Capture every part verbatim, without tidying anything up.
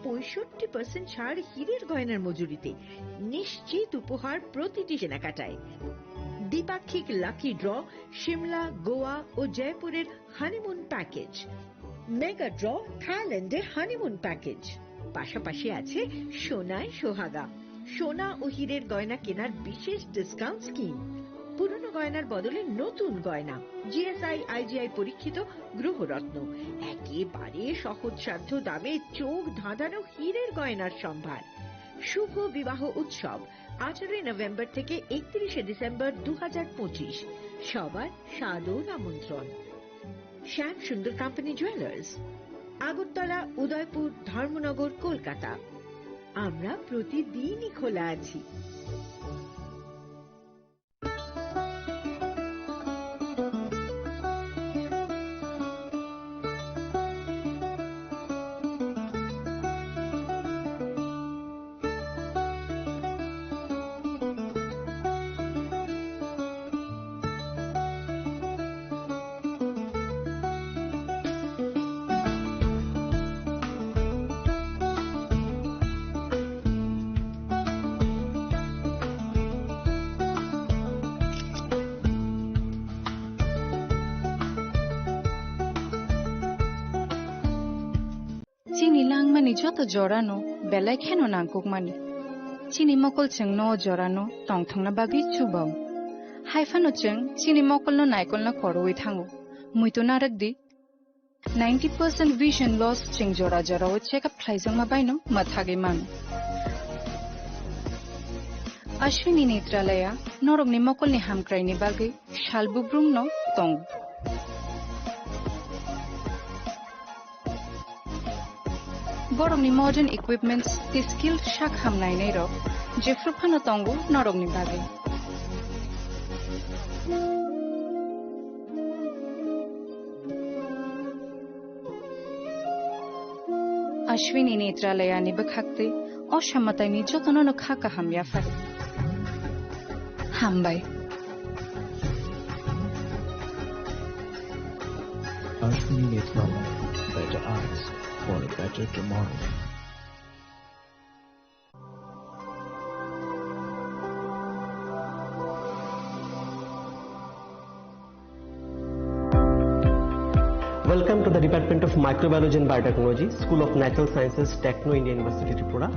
পঁয়ষট্টি পার্সেন্ট ছাড় হীরের গয়নার মজুরিতে। নিশ্চিত উপহার প্রতিটি কেনাকাটায়। দ্বিপাক্ষিক লাকি ড্র, সিমলা, গোয়া ও জয়পুরের হানিমুন প্যাকেজ। মেগা ড্র, থাইল্যান্ডের হানিমুন প্যাকেজ। পাশাপাশি আছে সোনায় সোহাগা, সোনা ও হীরের গয়না কেনার বিশেষ ডিসকাউন্ট স্কিম। পুরনো গয়নার বদলে নতুন গয়না। জিএসআই, আইজিআই পরীক্ষিত গ্রহরত্ন। একেবারে সহজসাধ্য দামে চোখ ধাঁধানো হীরের গয়নার সম্ভার। শুভ বিবাহ উৎসব, আঠারোই নভেম্বর থেকে একত্রিশে ডিসেম্বর দু হাজার পঁচিশ। সবার সাদর আমন্ত্রণ। শ্যাম সুন্দর কোম্পানি জুয়েলার্স, আগরতলা, উদয়পুর, ধর্মনগর, কলকাতা। আমরা প্রতিদিনই খোলা আছি। Chini langmani joto jorano belai kheno nangkukmani. Chini mokol chwngno o jorano tongthokna bagwi chubao. Haiphano chwng chini mokolno naikolna koroi thango. Muitu narwk di. Ninety percent vision loss chwng jora jorao check up khlaijakma baino mwthagwi mano. Ashwini Netralaya norokni mokolni hamkraini bagwi sal bubrumno tongo. Borokni modern equipments tei skilled sak ham nainairok jephru phano tongo norokni bagwi. Ashwini Netralayani bwkhaktwi o samataini jotono no kha kaham yaphari. Hambai. Ashwini Netralaya, better eyes for a better tomorrow. Welcome to the Department of Microbiology and Biotechnology, School of Natural Sciences, Techno India University, Tripura.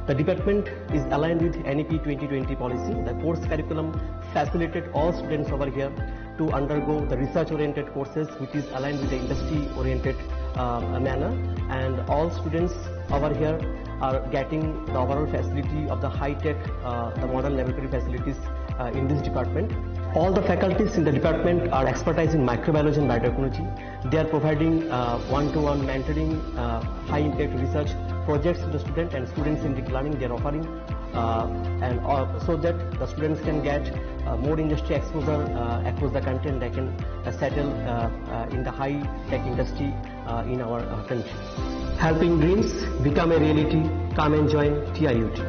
The department is aligned with N E P twenty twenty policy. The course curriculum facilitate all students over here to undergo the research-oriented courses, which is aligned with the industry-oriented, uh, manner. And all students over here are getting the overall facility of the high-tech, uh, the modern laboratory facilities, uh, in this department. All the faculties in the department are expertise in microbiology and biotechnology. They are providing, uh, one-to-one mentoring, uh, high-impact research projects to the student and student-centric learning they are offering, uh, and, uh, so that the students can get, uh, more industry exposure, uh, across the country, and they can, uh, settle, uh, uh, in the high-tech industry, uh, in our, uh, country. Helping dreams become a reality. Come and join T I U T.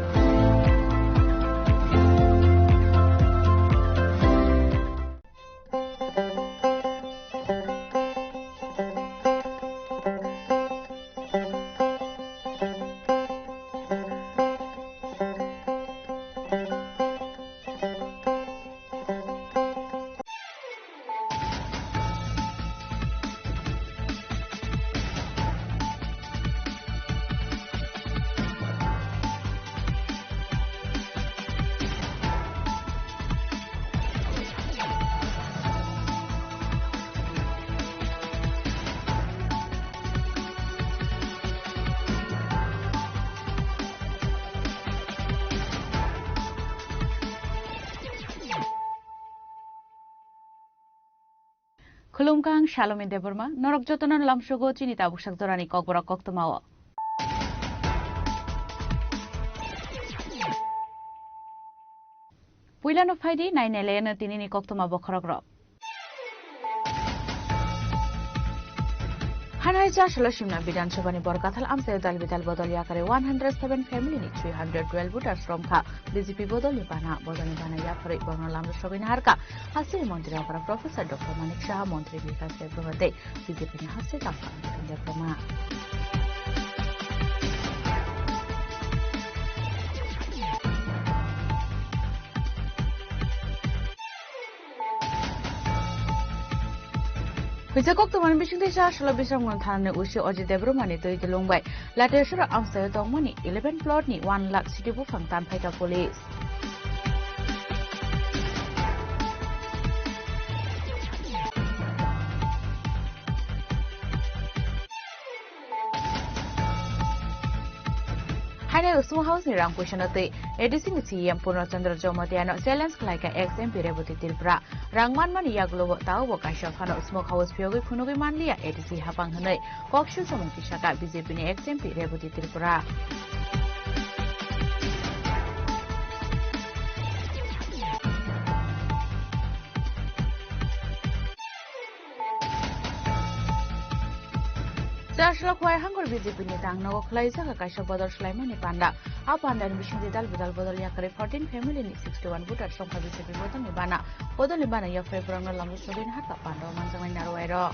Khulumkha, ang Salomi Debbarma, norok jotono lamsogo chini tabuksak jorani kokborok koktwmao. Puilano phaidi nainailaino tinini koktwma bokhorokrok. Hanai Chasalo Simna Bidhan Sabhani Borkathal amchaio dal bidal bodol yakare one hundred seven family ni three hundred twelve voters romkha. B J P bodolni bana, bodolni bana yapharwi borokno lamjak sogwi naharkha. Hasteni montri okra Professor Doctor Manik Saha, montri Bikas Debbarma tei B J P ni hasteni tangsa Anurag Debbarma. Puisa koktwmani bisingtwi cha salo Bisramganj thanani O C Ajit Debbarmani twi dulung bai Latesora amchaio tongmani eleven plot ni one lakh siti buphang tanphaikha police. Haino Smoke House ni rang puisano twi A D C ni C E M Purna Chandra Jamatia no challenge khlaikha ex M P Rebati Tripura. Rang manmani yagulo bo tao bo kaisa phano Smoke House phiyogwi phunugwi manliya A D C hapang hwnwi kok sujamung tisaka B J P ni ex M P Rebati Tripura. Chasla Khwai Hangor B J P ni tangnogo khwlaijak kaisa bodol swlaimani panda. A pandani bisingtwi dal bidal bodol yakarwi fourteen family ni sixty one voters songkha B J P bodolni bana. Bodolni bana yaphai borokno lamjak sogwini hakha panda o manjaknai narwai rok.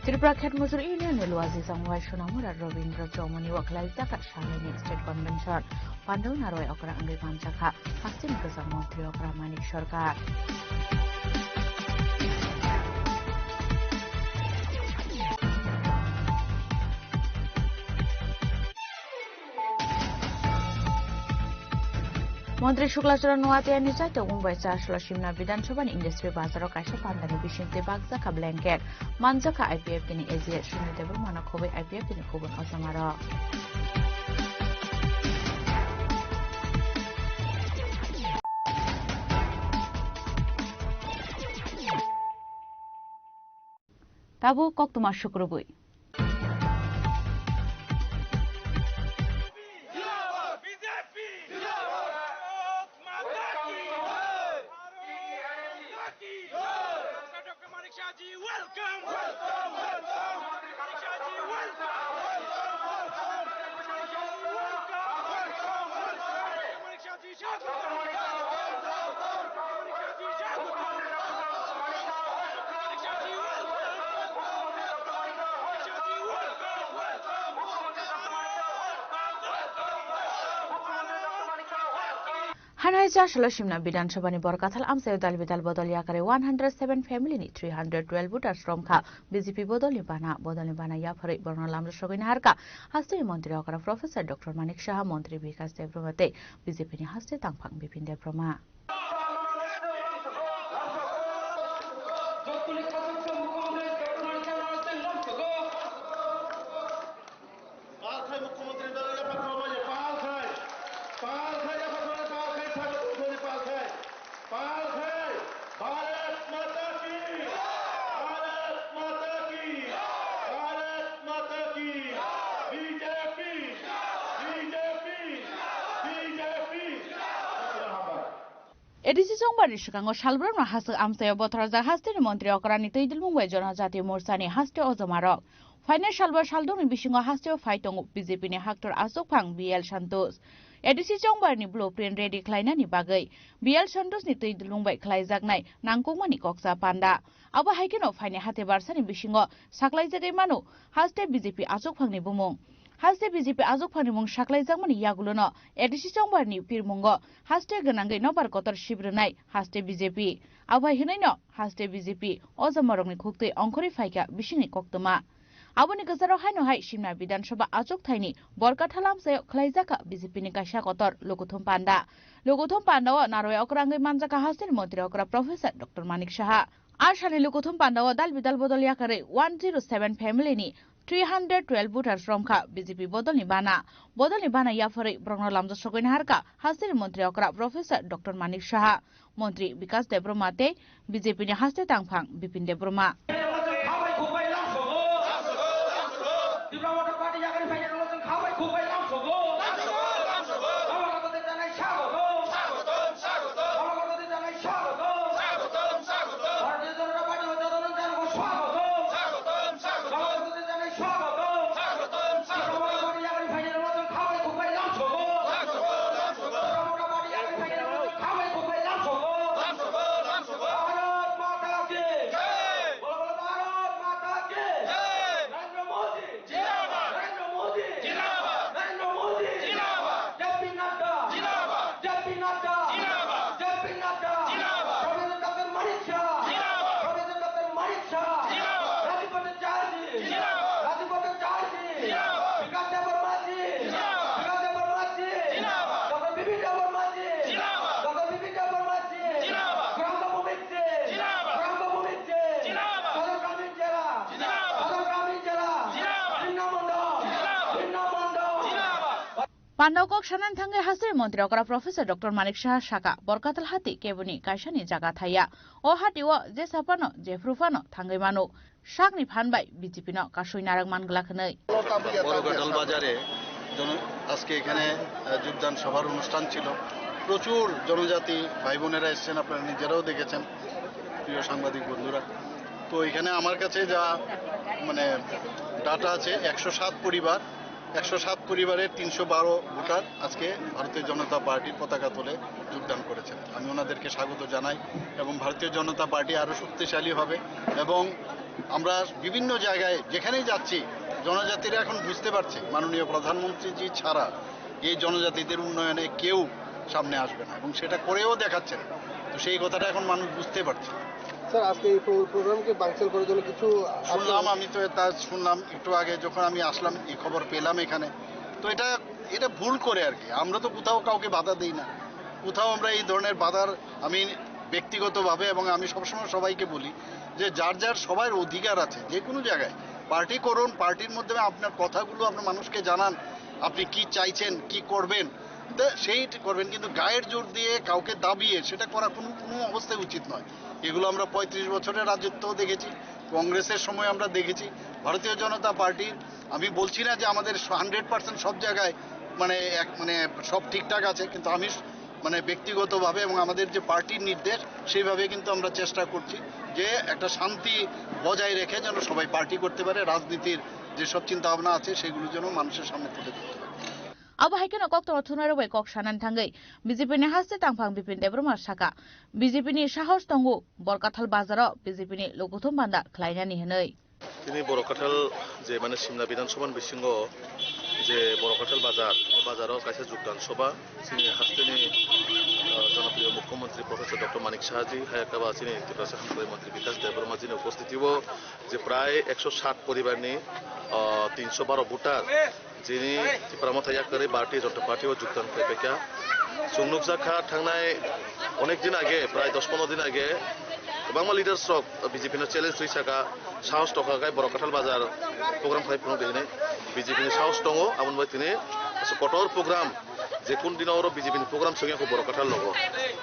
Tripura Khet Mojor Union ni Luaji Chongwai Sonamura Robindra Chomoni o khlaijak salni State Convention. Pandal narwai okra wngwi manjakha hasteni kwcham montri okra Manik Sarkar. Montri Shukla Charan Noatia ni chaitokmung bai Chasla Simna Bidhan Sabha ni Industry Bazar o kaisa pandani bisingtwi bakjakha blanket. Manjakha I P F T ni A G Sunil Debbarma no khobwi I P F T ni kubun ojamarok. Tabuk koktwma sukrubwi. Hanai Chasla Simna Bidhan Sabha ni Borkathal amchaio dal bidal bodol yakarwi one hundred seven family ni three hundred twelve voters romkha B J P bodolni bana. Bodolni bana yapharwi borokno lamjak sogwini harkha hasteni montri okra Professor Doctor Manik Saha, montri Bikas Debbarma tei B J P ni haste tangphang Bipin Debbarma. Pal khai Mukhyamantri dal yapha khlama ya, pal khai. Pal khai yapha khlama, pal khai, pal khai, pal khai. Pal khai. Bharat Mata ki. Bharat Mata ki. Bharat Mata ki. B J P. B J P. B J P. A D C chongbarni swkango salbrumno hasik amchaio bothorjak hasteni montri okrani twi dilmung bai Jonojati Morchani haste ojomarok. Phainai salbar saldongni bisingo hasteo phai tongo B J P ni haktor achukphang B L Santosh. A D C chongbarni blueprint ready khlainani bagwi B L Santoshni twi dilmung bai khlaijaknai nangkukmani koksa panda. Abo hai kheno phainai hate barsani bisingo saklaijagwi mano haste B J P achukphangni bumung. Haste B J P achukphangni mung saklaijakmani yagulono A D C chongbarni pirmungo haste gwnangwi nobar kotor sibirwnai haste B J P. Abo hai hwnwino haste B J P ojamarokni khuktwi ongkhorwi phaikha bisingni koktwma. Aboni kwcharo haino hai Simna Bidhan Sabha achuk thaini Borkathal amchaio khlaijakha B J P ni kaisa kotor lukuthum panda. Lukuthum pandao narwai okra wngwi manjakha hasteni montri okra Professor Doctor Manik Saha. A salni lukuthum pandao dal bidal bodol yakarwi one zero seven family ni three hundred twelve voters romkha B J P bodolni bana. Bodolni bana yapharwi borokno lamjak sogwini harkha hasteni montri okra Professor Doctor Manik Saha, montri Bikas Debbarma tei B J P ni haste tangphang Bipin Debbarma. Panda kok sanani thangwi haste montri okra Professor Doctor Manik Saha saka, Borkatal hati keboni kaisani jaga thaya. O hati o jesa phano jephru phano thangwi mano. Sakni phan bai B J P no kasui narwk man glak hwnwi. বড়গাটাল বাজারে জন-, আজকে এখানে, আহ, যোগদান সভার অনুষ্ঠান ছিল। প্রচুর জনজাতি ভাই বোনেরা এসেছেন, আপনারা নিজেরাও দেখেছেন, প্রিয় সাংবাদিক বন্ধুরা। তো এখানে আমার কাছে যা, মানে, ডাটা আছে, একশো সাত পরিবার, একশো সাত পরিবারের তিনশো বারো ভোটার আজকে ভারতীয় জনতা পার্টির পতাকা তলে যোগদান করেছেন। আমি ওনাদেরকে স্বাগত জানাই এবং ভারতীয় জনতা পার্টি আরও শক্তিশালী হবে এবং আমরা বিভিন্ন জায়গায় যেখানেই যাচ্ছি, জনজাতিরা এখন বুঝতে পারছে মাননীয় প্রধানমন্ত্রীজি ছাড়া এই জনজাতিদের উন্নয়নে কেউ সামনে আসবে না এবং সেটা করেও দেখাচ্ছেন। তো সেই কথাটা এখন মানুষ বুঝতে পারছে। স্যার, আজকে এই প্রো-, প্রোগ্রামকে বানচাল করার জন্য কিছু আপনার শুনলাম, আমি তো এটা শুনলাম একটু আগে যখন আমি আসলাম, এই খবর পেলাম এখানে। তো এটা, এটা ভুল করে আর কি। আমরা তো কোথাও কাউকে বাধা দেই না, কোথাও আমরা এই ধরনের বাধার, আমি ব্যক্তিগতভাবে এবং আমি সবসময় সবাইকে বলি যে যার যার সবার অধিকার আছে যে কোনো জায়গায় পার্টি করুন, পার্টির মাধ্যমে আপনার কথাগুলো আপনার মানুষকে জানান, আপনি কি চাইছেন, কি করবেন, তো সেই করবেন, কিন্তু গায়ের জোর দিয়ে কাউকে দাবিয়ে সেটা করা কোনো, কোনো অবস্থায় উচিত নয়। এগুলো আমরা পঁয়ত্রিশ বছরের রাজত্ব দেখেছি, কংগ্রেসের সময় আমরা দেখেছি। ভারতীয় জনতা পার্টির, আমি বলছি না যে আমাদের হান্ড্রেড পার্সেন্ট সব জায়গায়, মানে, এক, মানে, সব ঠিকঠাক আছে, কিন্তু আমি, মানে, ব্যক্তিগতভাবে এবং আমাদের যে পার্টির নির্দেশ, সেইভাবে কিন্তু আমরা চেষ্টা করছি যে একটা শান্তি বজায় রেখে যেন সবাই পার্টি করতে পারে, রাজনীতির যেসব চিন্তা ভাবনা আছে সেগুলো যেন মানুষের সামনে তুলে ধরতে পারে। Abo hai kheno koktwma thumnairok bai kok sanani thangwi B J P ni haste tangphang Bipin Debbarma saka, B J P ni sahos tongo Borkathal bazaro B J P ni lukuthum panda khlainani hwnwi. Tini Borkathal je mane Simna Bidhan Sabha ni bisingo je Borkathal bazar, o bazaro kaisa jugdan sabha, chini hasteni, ah, jonopriyo Mukhyamantri Professor Doctor Manik Saha ji, hai khe ba chini Tiprasa Hamkrai Mantri Bikash Debbarma ji ni upostiti o je prai ekso sat poribar ni, ah, tinso baro voter, Chini Tipra Motha yakarwi Bharatiya Janata Party o jogdan khlai paikha. Chwng nukjakha thangnai onek din age, prai dos pondro din age, kwbangma leaders rok B J P no challenge rwi saka, sahos tokha khe Borok Kathal Bazar program khlai phunuk di hinwi. B J P ni sahos tongo, aboni bai tini aswk kotor program, je kun dino oro B J P ni program chwngya kho Borok Kathal nogo.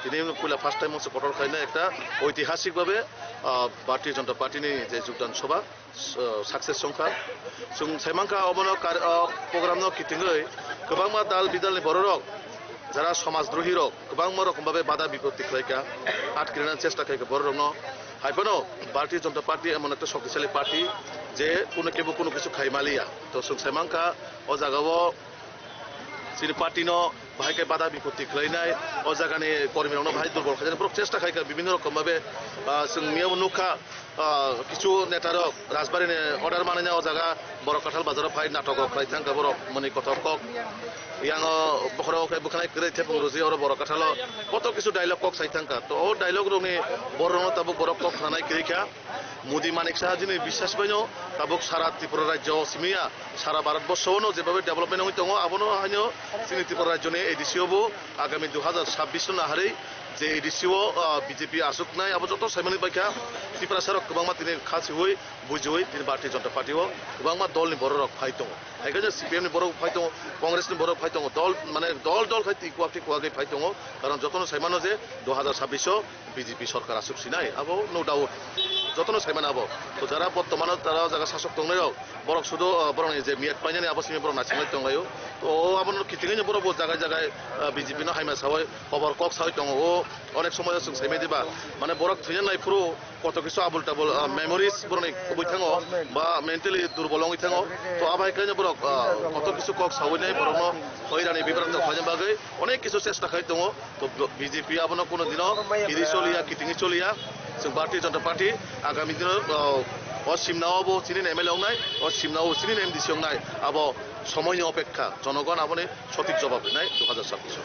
Tini puila first time o se kotor khlainai ekta oitihasik bhabe, ah, Bharatiya Janata Party ni je jogdan sabha. S-, success wngkha. Chwng saimankha obono kar-, o program no kitingwi kwbangma dal bidal ni bororok jara somaj drohi rok kwbangma rokom babe bada bipoti khlaikha, atkrinani chesta khlaikha bororokno. Haiphano Bharatiya Janata Party emon ekta shoktisali party je kuno kebo kuno kisu khai maliya. To chwng saimankha o jagao chini party no bahai khe bada bipoti khlainai, o jagani kormi rokno bahai durbol khainani borok chesta khaikha bibhinno rokom babe, ah, chwng miyabo nukha, ah, kichu neta rok Rajbari ni order manwi na o jaga Borok Kathal bazar o phai natok rok khlai thangkha borok mani kothok kok. Yang o bokhorok khe bwkhanai kwrwi thepung rwjwi oro Borok Kathal o koto kisu dialogue kok sai thangkha. To o dialogue rokni borok rokno tabuk borok kok khnanai kwrwi kha. Modi Manik Saha jini biswas baino tabuk sara Tripura rajyo simiya sara Bharat borsho no jebabe development wngwi tongo, abono haino chini Tripura rajyoni A D C o bo agami dui hazar chabbish no naharwi je A D C o, ah, B J P aswknai abo joto saimani baikha. Tiprasa rok kwbangma tini kha siwi bujiwi tini Bharatiya Janata Party o kwbangma dol ni borok rok phai tongo. Hai khe je C P M ni borok phai tongo, Congress ni borok phai tongo, dol, mane dol dol khai tikwa tikwa khe phai tongo, karon jotono sai mano je dui hazar chabbish o B J P sorkar aswk sinai, abo no doubt, jotono sai mano abo. To jara bortomano tara o jaga sasok tongnai rok, borok sudo, ah, borok ni je miyat painani abo simi borok naisingwi tonglaio. To o abono kitingwi borok bo jaga jaga, ah, B J P no haima sawi, hobor kok sawi tongo. O onek somoy o chwng sai madi ba, mane borok thwina nai phuru koto kisu abul tabul, ah, memories borokni kubui thango ba mentally durbol wngwi thango. To abo hai khe borok, ah, koto kisu kok sawi nai borokno hoirani bibrang rok khlaina bagwi onek kisu chesta khai tongo. To B J P abono kuno dino iri choliya, kitingwi choliya. Chwng Bharatiya Janata Party agami dino, ah, o simnao bo chini M L A wngnai, o simnao bo chini M D C wngnai. Abo somoyni opekha, jonogon aboni sothik jobab rinai dui hazar chabbish o.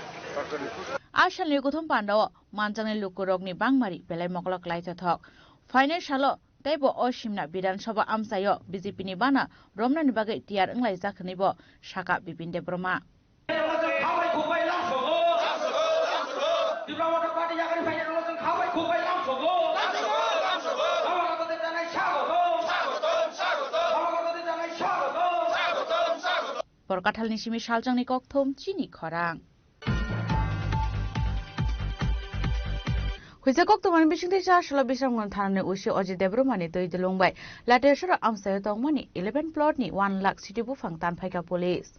A salni kuthum pandao manjaknai lukurokni bangmari belai mokolo klaithothok. Phainai salo teibo o Simna Bidhan Sabha amchaio B J P ni bana romnani bagwi tiyar wnglaijak hwnwibo sakha Bipin Debbarma. Por Kathalni simi Salchangni kokthum chini khorang. Huisa koktwmani bisingtwi cha salo Bisramganj thanani O C Ajit Debbarmani twi dulung bai Latiasora amchaio tongmani eleven plot ni one lakh siti buphang tanphaikha police.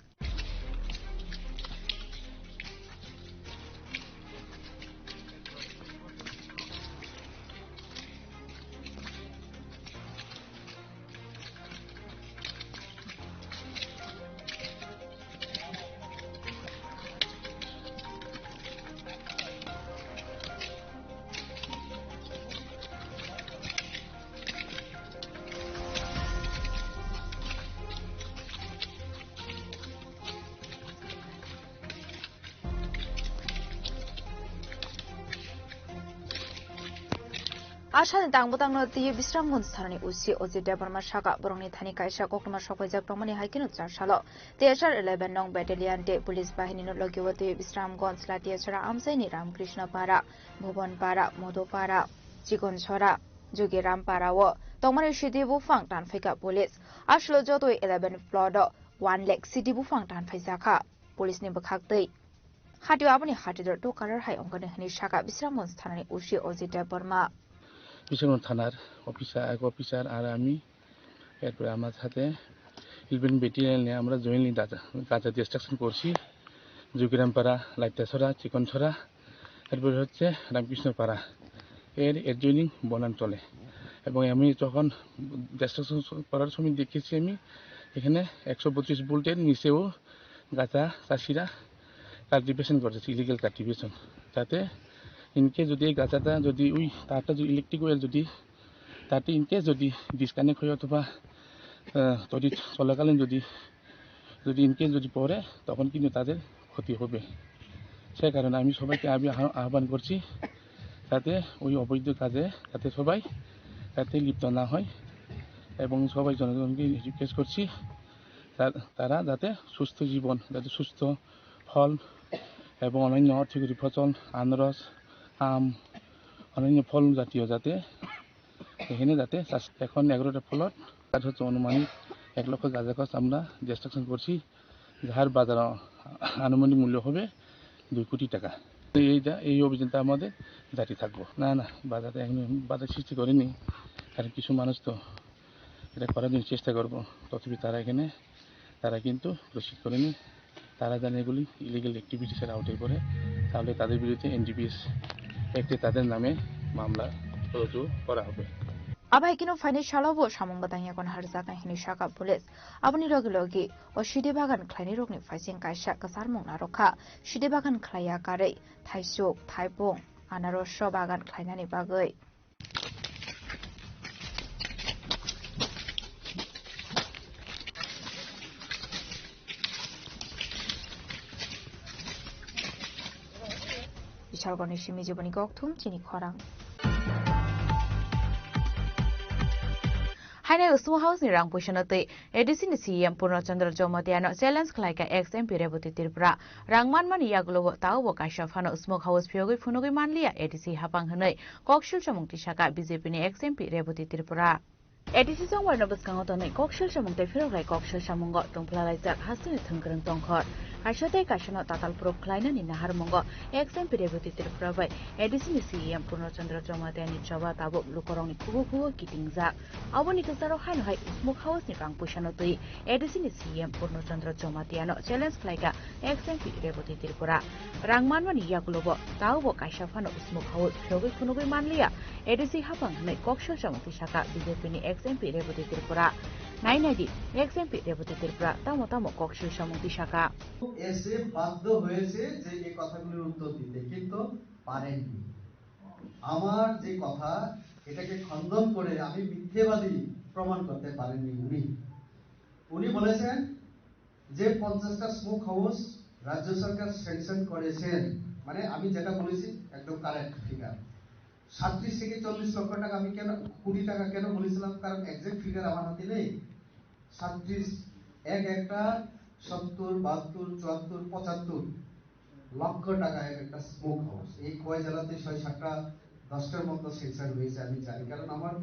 Asani tang bwtangno twiwi Bisramganj thanani O C Ajit Debbarma saka borokni thani kaisa koktwma sokpaijak tongmani hai kheno char salo T S R eleven nong battalion tei police bahinino logio twiwi Bisramganj Latiasora amchaini Ramkrishna Para, Bhuban Para, Modhu Para, Chikon Sora, Jogiram Para o tongmani siti buphang tanphaikha police. Aswlo jotoi eleven plot o one lakh siti buphang tanphaijakha police ni bwkhaktwi. Hatio aboni hatidor dokarar hai ongkha hinwi saka Bisramganj thanani O C Ajit Debbarma. Bisramganj thanar officer, ek officer ar ami, erpore amar sathe eleven battalion niye amra jointly gacha, gacha destruction korchi, Jogiram Para, Latiasora, Chikon Sora, erpore hocche Ramkrishna Para, er adjoining বনাঞ্চলে। এবং আমি যখন destruction করার সময় দেখেছি আমি এখানে একশো পঁচিশ ভোল্টের নিচেও গাছা চাষিরা কাল্টিভেশন করতেছে, ইলিগাল কাল্টিভেশন। যাতে ইনকেস যদি এই গাছাটা যদি ওই তারটা যদি ইলেকট্রিক ওয়্যার যদি তাতে ইনকেস যদি ডিসকানেক্ট হয় অথবা, আহ, তড়িৎ চলাকালীন যদি, যদি ইনকেস যদি পড়ে তখন কিন্তু তাদের ক্ষতি হবে। সে কারণে আমি সবাইকে আমি আহ-, আহ্বান করছি যাতে ওই অবৈধ কাজে যাতে সবাই যাতে লিপ্ত না হয় এবং সবাই জনগণকে রিকোয়েস্ট করছি তা-, তারা যাতে সুস্থ জীবন, যাতে সুস্থ ফল এবং অন্যান্য অর্থকরী ফসল, আনারস, আম, অন্যান্য ফল জাতীয় যাতে এখানে যাতে চাষ, এখন এগারোটা প্লট, তার হচ্ছে আনুমানিক এক লক্ষ গাঁজা গাছ আমরা ডিস্ট্রাকশন করছি, যার বাজার আনুমানিক মূল্য হবে দুই কোটি টাকা। তো এইটা, এই অভিযানটা আমাদের জারি থাকবো। না, না, বাজারে এখন বাজার সৃষ্টি করেনি, কারণ কিছু মানুষ তো এটা করার জন্য চেষ্টা করবো, তথাপি তারা এখানে, তারা কিন্তু প্রস্তুত করেনি। তারা জানে এগুলি ইলিগাল অ্যাক্টিভিটিসের আওতায় পড়ে, তাহলে তাদের বিরুদ্ধে এনডিপিএস অ্যাক্টে তাদের নামে মামলা রুজু করা হবে। Abai kino phainai salo bo samung bwtang yakon harjaknai hinwi saka police. Aboni logi logi o sidi bagan khlainai rokni phaising kaisa kwcharmung narwkha. Sidi bagan khlaiya karwi thaisuk, thaipung, anaros o bagan khlainani bagwi. Ishalgorni simi jiboni kokthum chini khorang. Haino Usmo House ni rang puisano twi A D C ni C E M Purno Chandra Jamatia no challenge khlaikha ex M P Rebati Tripura. Rang manmani yagulo bo tao bo kaisa phano Usmo House phiyogwi phunugwi manliya A D C hapang hwnwi kok silsamung tisaka B J P ni ex M P Rebati Tripura. A D C chongbarno bwskango tonwi kok silsamung tei phirok lai kok silsamungo tongphlalaijak hasteni thwngkwrwng tongkhor. Kaisa tei kaisano tatal proof khlainani naharmungo ex M P Rebati Tripura bai A D C ni C E M Purno Chandra Jamatia ni choba tabuk lukurokni khubu khubu kitingjak. Aboni kwcharo haino hai Usmuk House ni rang puisano twi A D C ni C E M Purno Chandra Jamatia no challenge khlaikha ex M P Rebati Tripura. Rang manmani yagulo bo tao bo kaisa phano Usmuk House phiyogwi phunugwi manliya A D C hapang hwnwi kok silsamung tisaka B J P ni ex M P Rebati Tripura. Nai nai di, ex M P Rebati Tripura tamo tamo kok silsamung tisaka. এসে বাধ্য হয়েছে যে এই কথাগুলির উত্তর দিতে, কিন্তু পারেননি। আমার যে কথা, এটাকে খণ্ডন করে আমি মিথ্যেবাদী প্রমাণ করতে পারেননি উনি। উনি বলেছেন যে পঞ্চাশটা স্মোক হাউস রাজ্য সরকার স্যাংশন করেছেন, মানে আমি যেটা বলেছি একদম কারেক্ট ফিগার। সাতত্রিশ থেকে চল্লিশ লক্ষ টাকা আমি কেন, কোটি টাকা কেন বলেছিলাম? কারণ এক্সাক্ট ফিগার আমার হাতে নেই। সাতত্রিশ, এক একটা সত্তর, বাহাত্তর, চুয়াত্তর, পঁচাত্তর লক্ষ টাকা এক একটা স্মোক হাউস। এই খোয়াই জেলাতে ছয় সাতটা, দশটার মতো স্যাংশন হয়েছে আমি জানি, কারণ আমার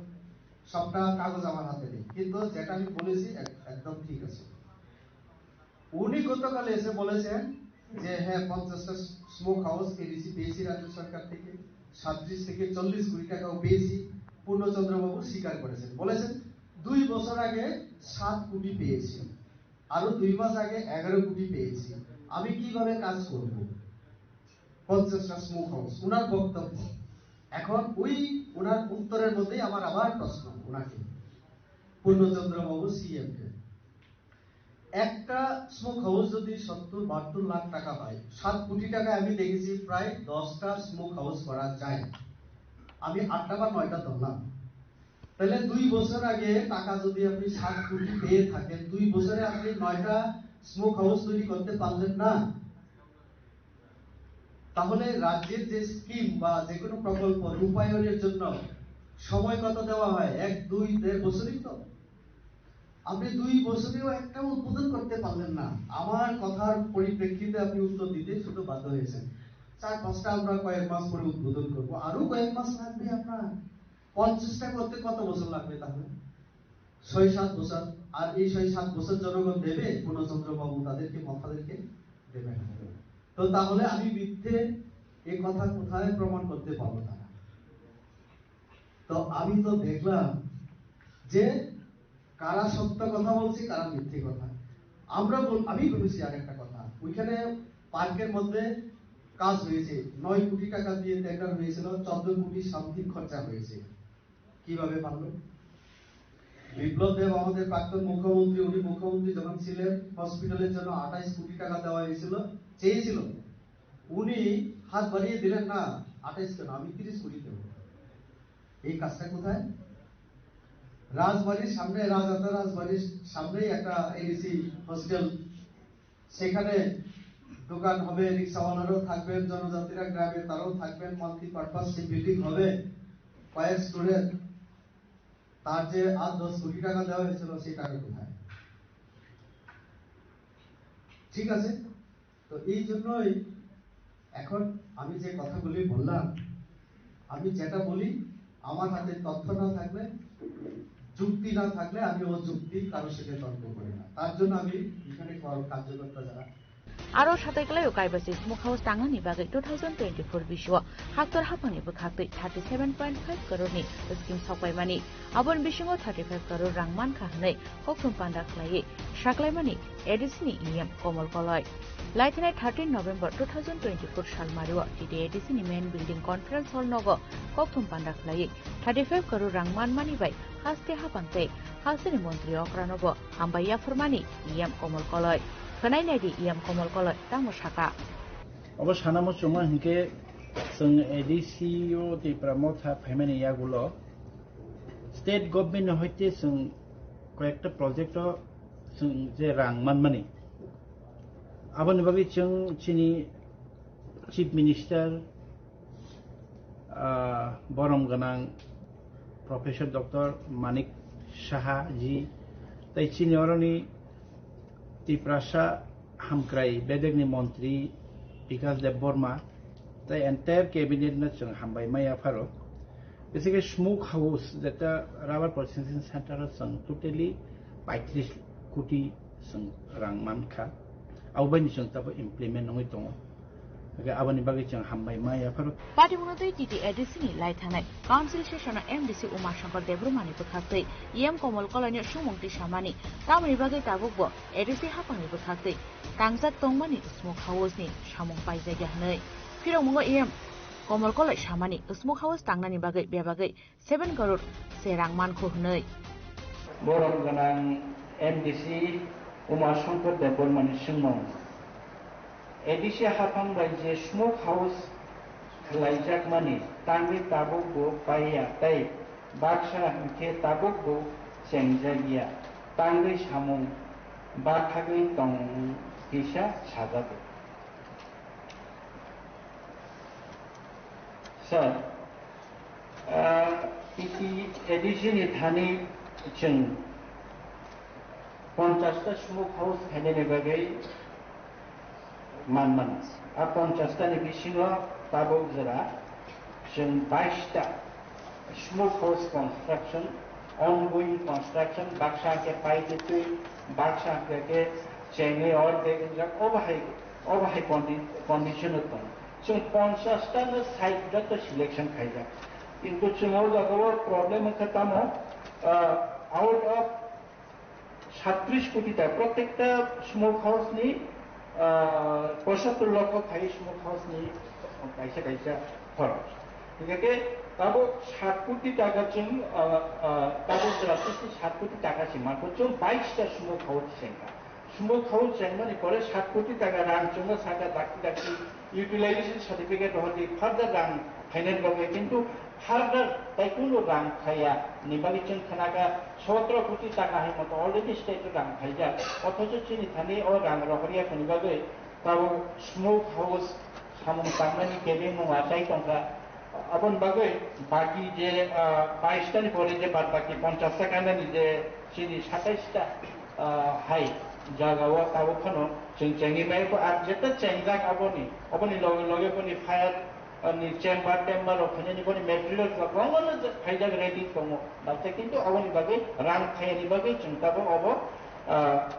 সবটা কাগজ আমার হাতে নেই, কিন্তু যেটা আমি বলেছি এক-, একদম ঠিক আছে। উনি গতকাল এসে বলেছেন যে হ্যাঁ, পঞ্চাশটা স্মোক হাউস এডিসি পেয়েছি রাজ্য সরকার থেকে, সাতত্রিশ থেকে চল্লিশ কোটি টাকাও পেয়েছি। পূর্ণচন্দ্র বাবু স্বীকার করেছেন, বলেছেন দুই বছর আগে সাত কোটি পেয়েছি, আরো দুই মাস আগে এগারো কোটি পেয়েছি, আমি কিভাবে কাজ করব? পঞ্চাশটা স্মোক হাউস ওনার বক্তব্য। এখন ওই ওনার উত্তরের মধ্যেই আমার আবার প্রশ্ন ওনাকে, পূর্ণচন্দ্র বাবু সিএম কে, একটা স্মোক হাউস যদি সত্তর বাহাত্তর লাখ টাকা হয়, সাত কোটি টাকায় আমি দেখেছি প্রায় দশটা স্মোক হাউস করা যায়। আমি আটটা বা নয়টা ধরলাম, তাহলে দুই বছর আগে টাকা যদি আপনি সাত কোটি পেয়ে থাকেন, দুই বছরে আপনি নয়টা স্মোক হাউস তৈরি করতে পারলেন না, তাহলে রাজ্যের যে স্কিম বা যে কোনো প্রকল্প রূপায়ণের জন্য সময় কত দেওয়া হয়? এক, দুই, দেড় বছরই তো। আপনি দুই বছরেও একটা উদ্বোধন করতে পারলেন না। আমার কথার পরিপ্রেক্ষিতে আপনি উত্তর দিতে শুধু বাধ্য হয়েছেন। চার পাঁচটা আমরা কয়েক মাস পরে উদ্বোধন করব, আরো কয়েক মাস লাগবে আপনার। পঞ্চাশটা করতে কত বছর লাগবে তাহলে? ছয় সাত বছর। আর এই ছয় সাত বছর জনগণ দেবে পূর্ণচন্দ্র বাবু তাদেরকে, মন্ত্রীদেরকে? দেবে না। তো তাহলে আমি মিথ্যে এ কথা কোথায় প্রমাণ করতে পারবো তারা? তো আমি তো দেখলাম যে কারা সত্য কথা বলছে, কারা মিথ্যে কথা। আমরা বল-, আমি বলেছি আর একটা কথা, ওইখানে পার্কের মধ্যে কাজ হয়েছে, নয় কোটি টাকা দিয়ে টেন্ডার হয়েছিল, চোদ্দ কোটি সামথিং খরচা হয়েছে। কিভাবে পারলো? বিপ্লব দেব আমাদের প্রাক্তন মুখ্যমন্ত্রী, উনি মুখ্যমন্ত্রী যখন ছিলেন, হসপিটালের জন্য আঠাইশ কোটি টাকা দেওয়া হয়েছিল, চেয়েছিল, উনি হাত বাড়িয়ে দিলেন, "না, আঠাইশ কেন, আমি তিরিশ কোটি দেবো।" এই কাজটা কোথায়? রাজবাড়ির সামনে, রাজাতা রাজবাড়ির সামনেই একটা এডিসি হস্টেল, সেখানে দোকান হবে, রিক্সাওয়ালারাও থাকবেন, জনজাতিরা গ্রামে তারাও থাকবেন, মাল্টিপারপাস সেই বিল্ডিং হবে, কয়েক স্টুডেন্ট, তার যে আট দশ কোটি টাকা দেওয়া হয়েছিল সেই টাকা কোথায়? ঠিক আছে, তো এই জন্যই এখন আমি যে কথাগুলি বললাম, আমি যেটা বলি, আমার হাতে তথ্য না থাকলে, যুক্তি না থাকলে আমি অযুক্তি কারোর সাথে তর্ক করি না। তার জন্য আমি এখানে কর-, কার্যকর্তা যারা Aro satai kwlaio Kaibasi Smoke House tangnani bagwi two thousand twenty-four bisio haktor haphangni bwkhaktwi thirty seven point five crore ni scheme sokpaimani. Aboni bisingo thirty five crore rang mankha hwnwi kokthum panda khlaiwi saklaimani A D C ni E M Komol Koloi. Laithanai thirteen November two thousand twenty-four salmario T T A D C ni main building conference hall nogo kokthum panda khlaiwi thirty five crore rang manmani bai haste haphang tei hasteni montri okranobo hambai yaphurmani E M Komol Koloi. Khwnai naidi E M Komol Koloi tamo saka. Obo sana muchungo hinkhe chwng A D C o Tipra Motha phaimani yagulo state government ni hoite chwng koyekta project o chwng je rang manmani, aboni bagwi chwng chini Chief Minister, ah, borom gwnang Professor Doctor Manik Saha ji, tei chini oroni Tiprasa hamkrai bedekni montri Bikas Debbarma tei entire cabinet no chwng hambai maya pharo. Bisingkhe Smoke House, jeta rubber processing center o chwng totally paitris koti chwng rang mankha, abo baini chwng tabo implement wngwi tongo. Hwnkhe aboni bagwi chwng hambai ma yapharo. Patimungno tei T T A D C ni lai thangnai Council session o M D C Uma Shankar Debbarma ni bwkhaktwi E M Komol Koloi no sumung tisamani, tamoni bagwi tabuk bo A D C haphangni bwkhaktwi tangjak tongmani Smoke House ni samung paijak ya hwnwi. Phirokmungo E M Komol Koloi samani Smoke House tangnani bagwi bebagwi seven crore se rang mankho hwnwi. Borom gwnang M D C Uma Shankar Debbarmani swngmung, A D C haphang bai je smoke house khlaijakmani tangwi tabuk bo paiya tei baksa hinkhe tabuk bo chengjak ya, tangwi samung bathagwi tong kisa sajago. Sir, ah, T T A D C ni thani chwng ponchash ta smoke house khainani bagwi man mano. A ponchash ta ni bisingo tabuk jora chwng bais ta smoke house construction, ongoing construction, baksa khe paitwi twi, baksa khe Chengwi or bag wngjak, obo hai, obo hai condi-, condition o tong. Chwng ponchash ta no side joto selection khaijak. Kintu chwng o jaga o problem wngkha tamo, ah, out of satris koti ta, protekta smoke house ni, ah, pochattor lokho khai smoke house ni kaisa kaisa khoros. Hingke tabo sat koti taka chwng, ah, ah, tabo jora sat koti taka se manko chwng bais ta smoke house se wngkha. Smoke house chengmani pore sat koti taka rang chwngno saka dakti dakti utilization certificate rohordi further rang khainani bagwi, kintu further tai kunu rang khaiya ni bagwi chwng khnaka sotro koti taka hai moto already state o rang khaijak, othocho chini thani o rang rohorya kuni bagwi tabuk smoke house samung tangmani kebengmung achai tongkha. Aboni bagwi baki je, ah, bais ta ni pore je bad baki ponchash ta kainani je chini satais ta, ah, hai jaga o tabuk phano chwng chengwi mai kho, ar jeta chengjak aboni, aboni loge loge boni fire, ah, ni chamber tember rok khainani boni materials rok kwbangma no je phaijak ready tongo. Baksa kintu aboni bagwi rang khaiyani bagwi chwng tabuk obo, ah,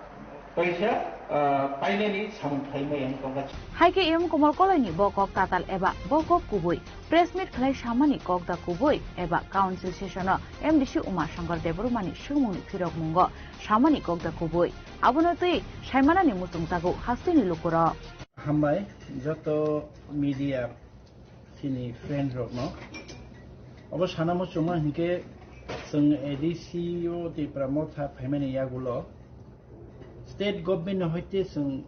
paisa, ah, painani samung khlai maya wng tongkha. Hai khe M Komal Koloini bo kok tatal eba bo kok kubui press meet khlai samani kok da kubui eba council session o M D C Uma Shankar Debbarmani swngmungni phirokmungo samani kok da kubui. Abono twi saimanani muchungjago hasteni lukurok. Hambai joto media chini friend rokno. Obo sana muchungma hinkhe chwng A D C o Tipra Motha phaimani yagulo state government no hoite chwng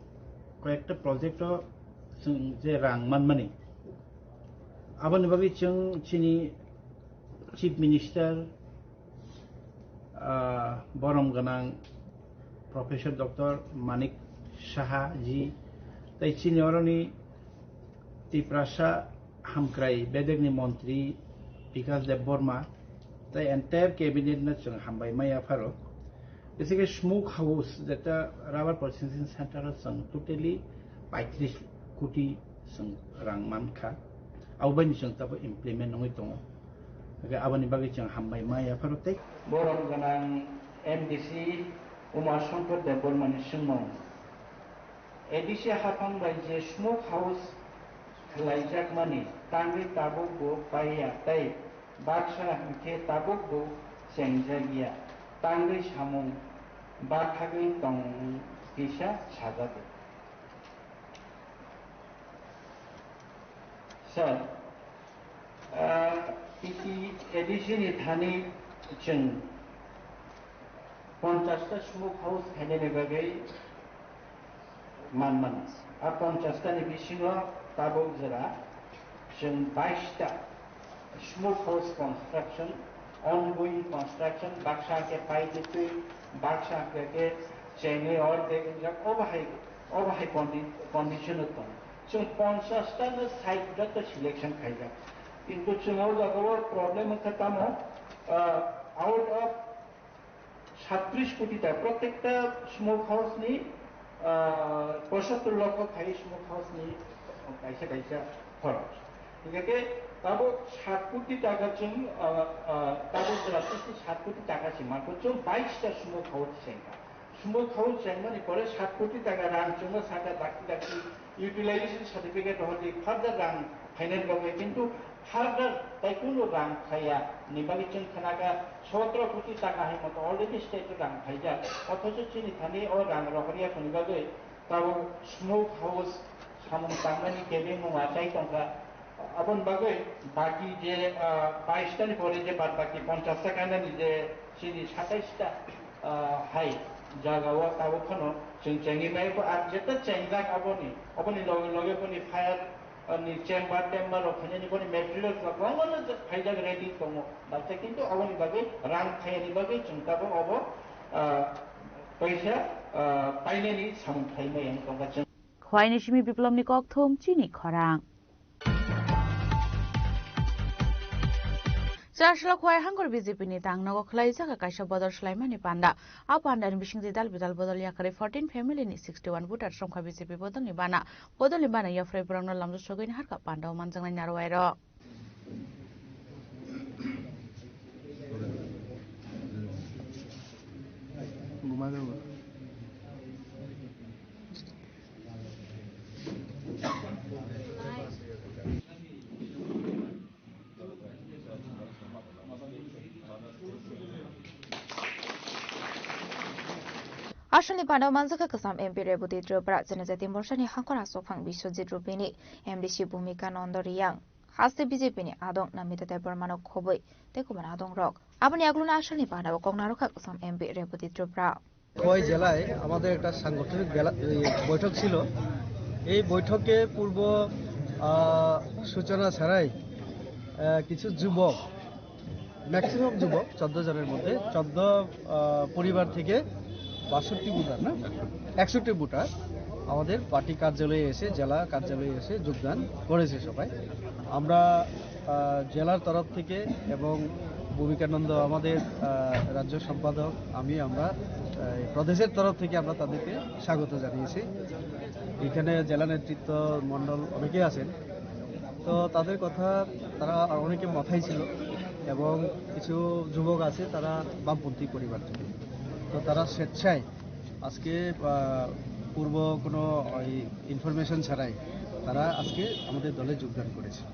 koyekta project o chwng je rang manmani, aboni bagwi chwng chini Chief Minister, ah, borom gwnang Professor Doctor Manik Saha ji, tei chini oroni Tiprasa hamkrai bedekni montri Bikas Debbarma, tei entire cabinet no chwng hambai maya pharo. Jese khe smoke house, jeta rubber processing center o chwng totally paitris koti chwng rang mankha, abo bai ni chwng tabo implement wngwi tongo. Hwnkhe aboni bagwi chwng hambai ma yapharo tei. Borom gwnang M D C Uma Shankar Debbarmani swngmung, A D C haphang bai je smoke house khlaijakmani tangwi tabuk bo paiya tei baksa hwnkhe tabuk bo chengjak ya, tangwi samung bathagwi tong kisa sajago. Sir, ah, T T A D C ni thani chwng ponchash ta smoke house khainani bagwi man mano. A ponchash ta ni bisingo tabuk jora chwng bais ta smoke house construction, ongoing construction, baksa hwnkhe paitwi twi, baksa hwnkhe chengwi or bag wngjak, obo hai, obo hai condi-, condition o tong. Chwng ponchash ta no site joto selection khaijak. Kintu chwng o jaga o problem wngkha tamo, ah, out of satris koti ta, protekta smoke house ni, ah, pochattor lokho khai smoke house ni kaisa kaisa khoros. Hingke tabuk sat koti taka chwng, ah, ah, tabuk jora sat koti taka se manko chwng bais ta smoke house se wngkha. Smoke house chengmani pore sat koti taka rang chwngno saka dakti dakti utilization certificate rohordi further rang khainani bagwi, kintu further tai kunu rang khaiya ni bagwi chwng khnaka sotro koti taka hai moto already state o rang khaijak, othocho chini thani o rang rohorya kuni bagwi tabuk smoke house samung tangmani kebengmung achai tongkha. Aboni bagwi baki je, ah, bais ta ni pore je bad baki ponchash ta kainani je chini satais ta, ah, hai jaga o tabuk phano chwng chengwi mai kho, ar jeta chengjak aboni, aboni loge loge boni fire, ah, ni chamber tember rok khainani boni materials rok kwbangma no phaijak ready tongo. Baksa kintu aboni bagwi rang khaiyani bagwi chwng tabuk obo, ah, paisa, ah, painani samung khlai maya wng tongkha chwng. Khwaini simi Biplomni kokthum chini khorang. Chasla khwai hangor B J P ni tangnogo khwlaijak kaisa bodol swlaimani panda. A panda ni bisingtwi dal bidal bodol yakarwi fourteen family ni sixty one voter songkha B J P bodol ni bana. Bodol ni bana yaphrai borokno lamjak sogwi ni harkha panda o manjaknai narwai rok. Asalni panda manjakha kwcham M P Reboti Tripura, Janajati morsani hangkhor aswkphang Biswajit Rupini, M D C Bhumika Nanda Riyang, haste B J P ni adong Namita Debbarmano khobwi tei kubun adongrok. Aboni aguluni asalni panda o kok narwkha kwcham M P Reboti Tripura. Khowai জেলায় আমাদের একটা সাংগঠনিক বেলা-, এই বৈঠক ছিল। এই বৈঠকে পূর্ব, আহ, সূচনা ছাড়াই, আহ, কিছু যুবক, ম্যাক্সিমাম যুবক, চোদ্দ জনের মধ্যে চোদ্দ, আহ, পরিবার থেকে বাষট্টি ভোটার না, একষট্টি ভোটার আমাদের পার্টি কার্যালয়ে এসে, জেলা কার্যালয়ে এসে যোগদান করেছে সবাই। আমরা, আহ, জেলার তরফ থেকে এবং ভূমিকানন্দ আমাদের, আহ, রাজ্য সম্পাদক, আমি, আমরা, আহ, প্রদেশের তরফ থেকে আমরা তাদেরকে স্বাগত জানিয়েছি। এখানে জেলা নেতৃত্ব মণ্ডল অনেকে আছেন, তো তাদের কথা, তারা অনেকে মাথায় ছিল এবং কিছু যুবক আছে, তারা বামপন্থী পরিবার থেকে। তো তারা স্বেচ্ছায় আজকে, আহ, পূর্ব কোনো ওই ইনফরমেশন ছাড়াই তারা আজকে আমাদের দলে যোগদান করেছে।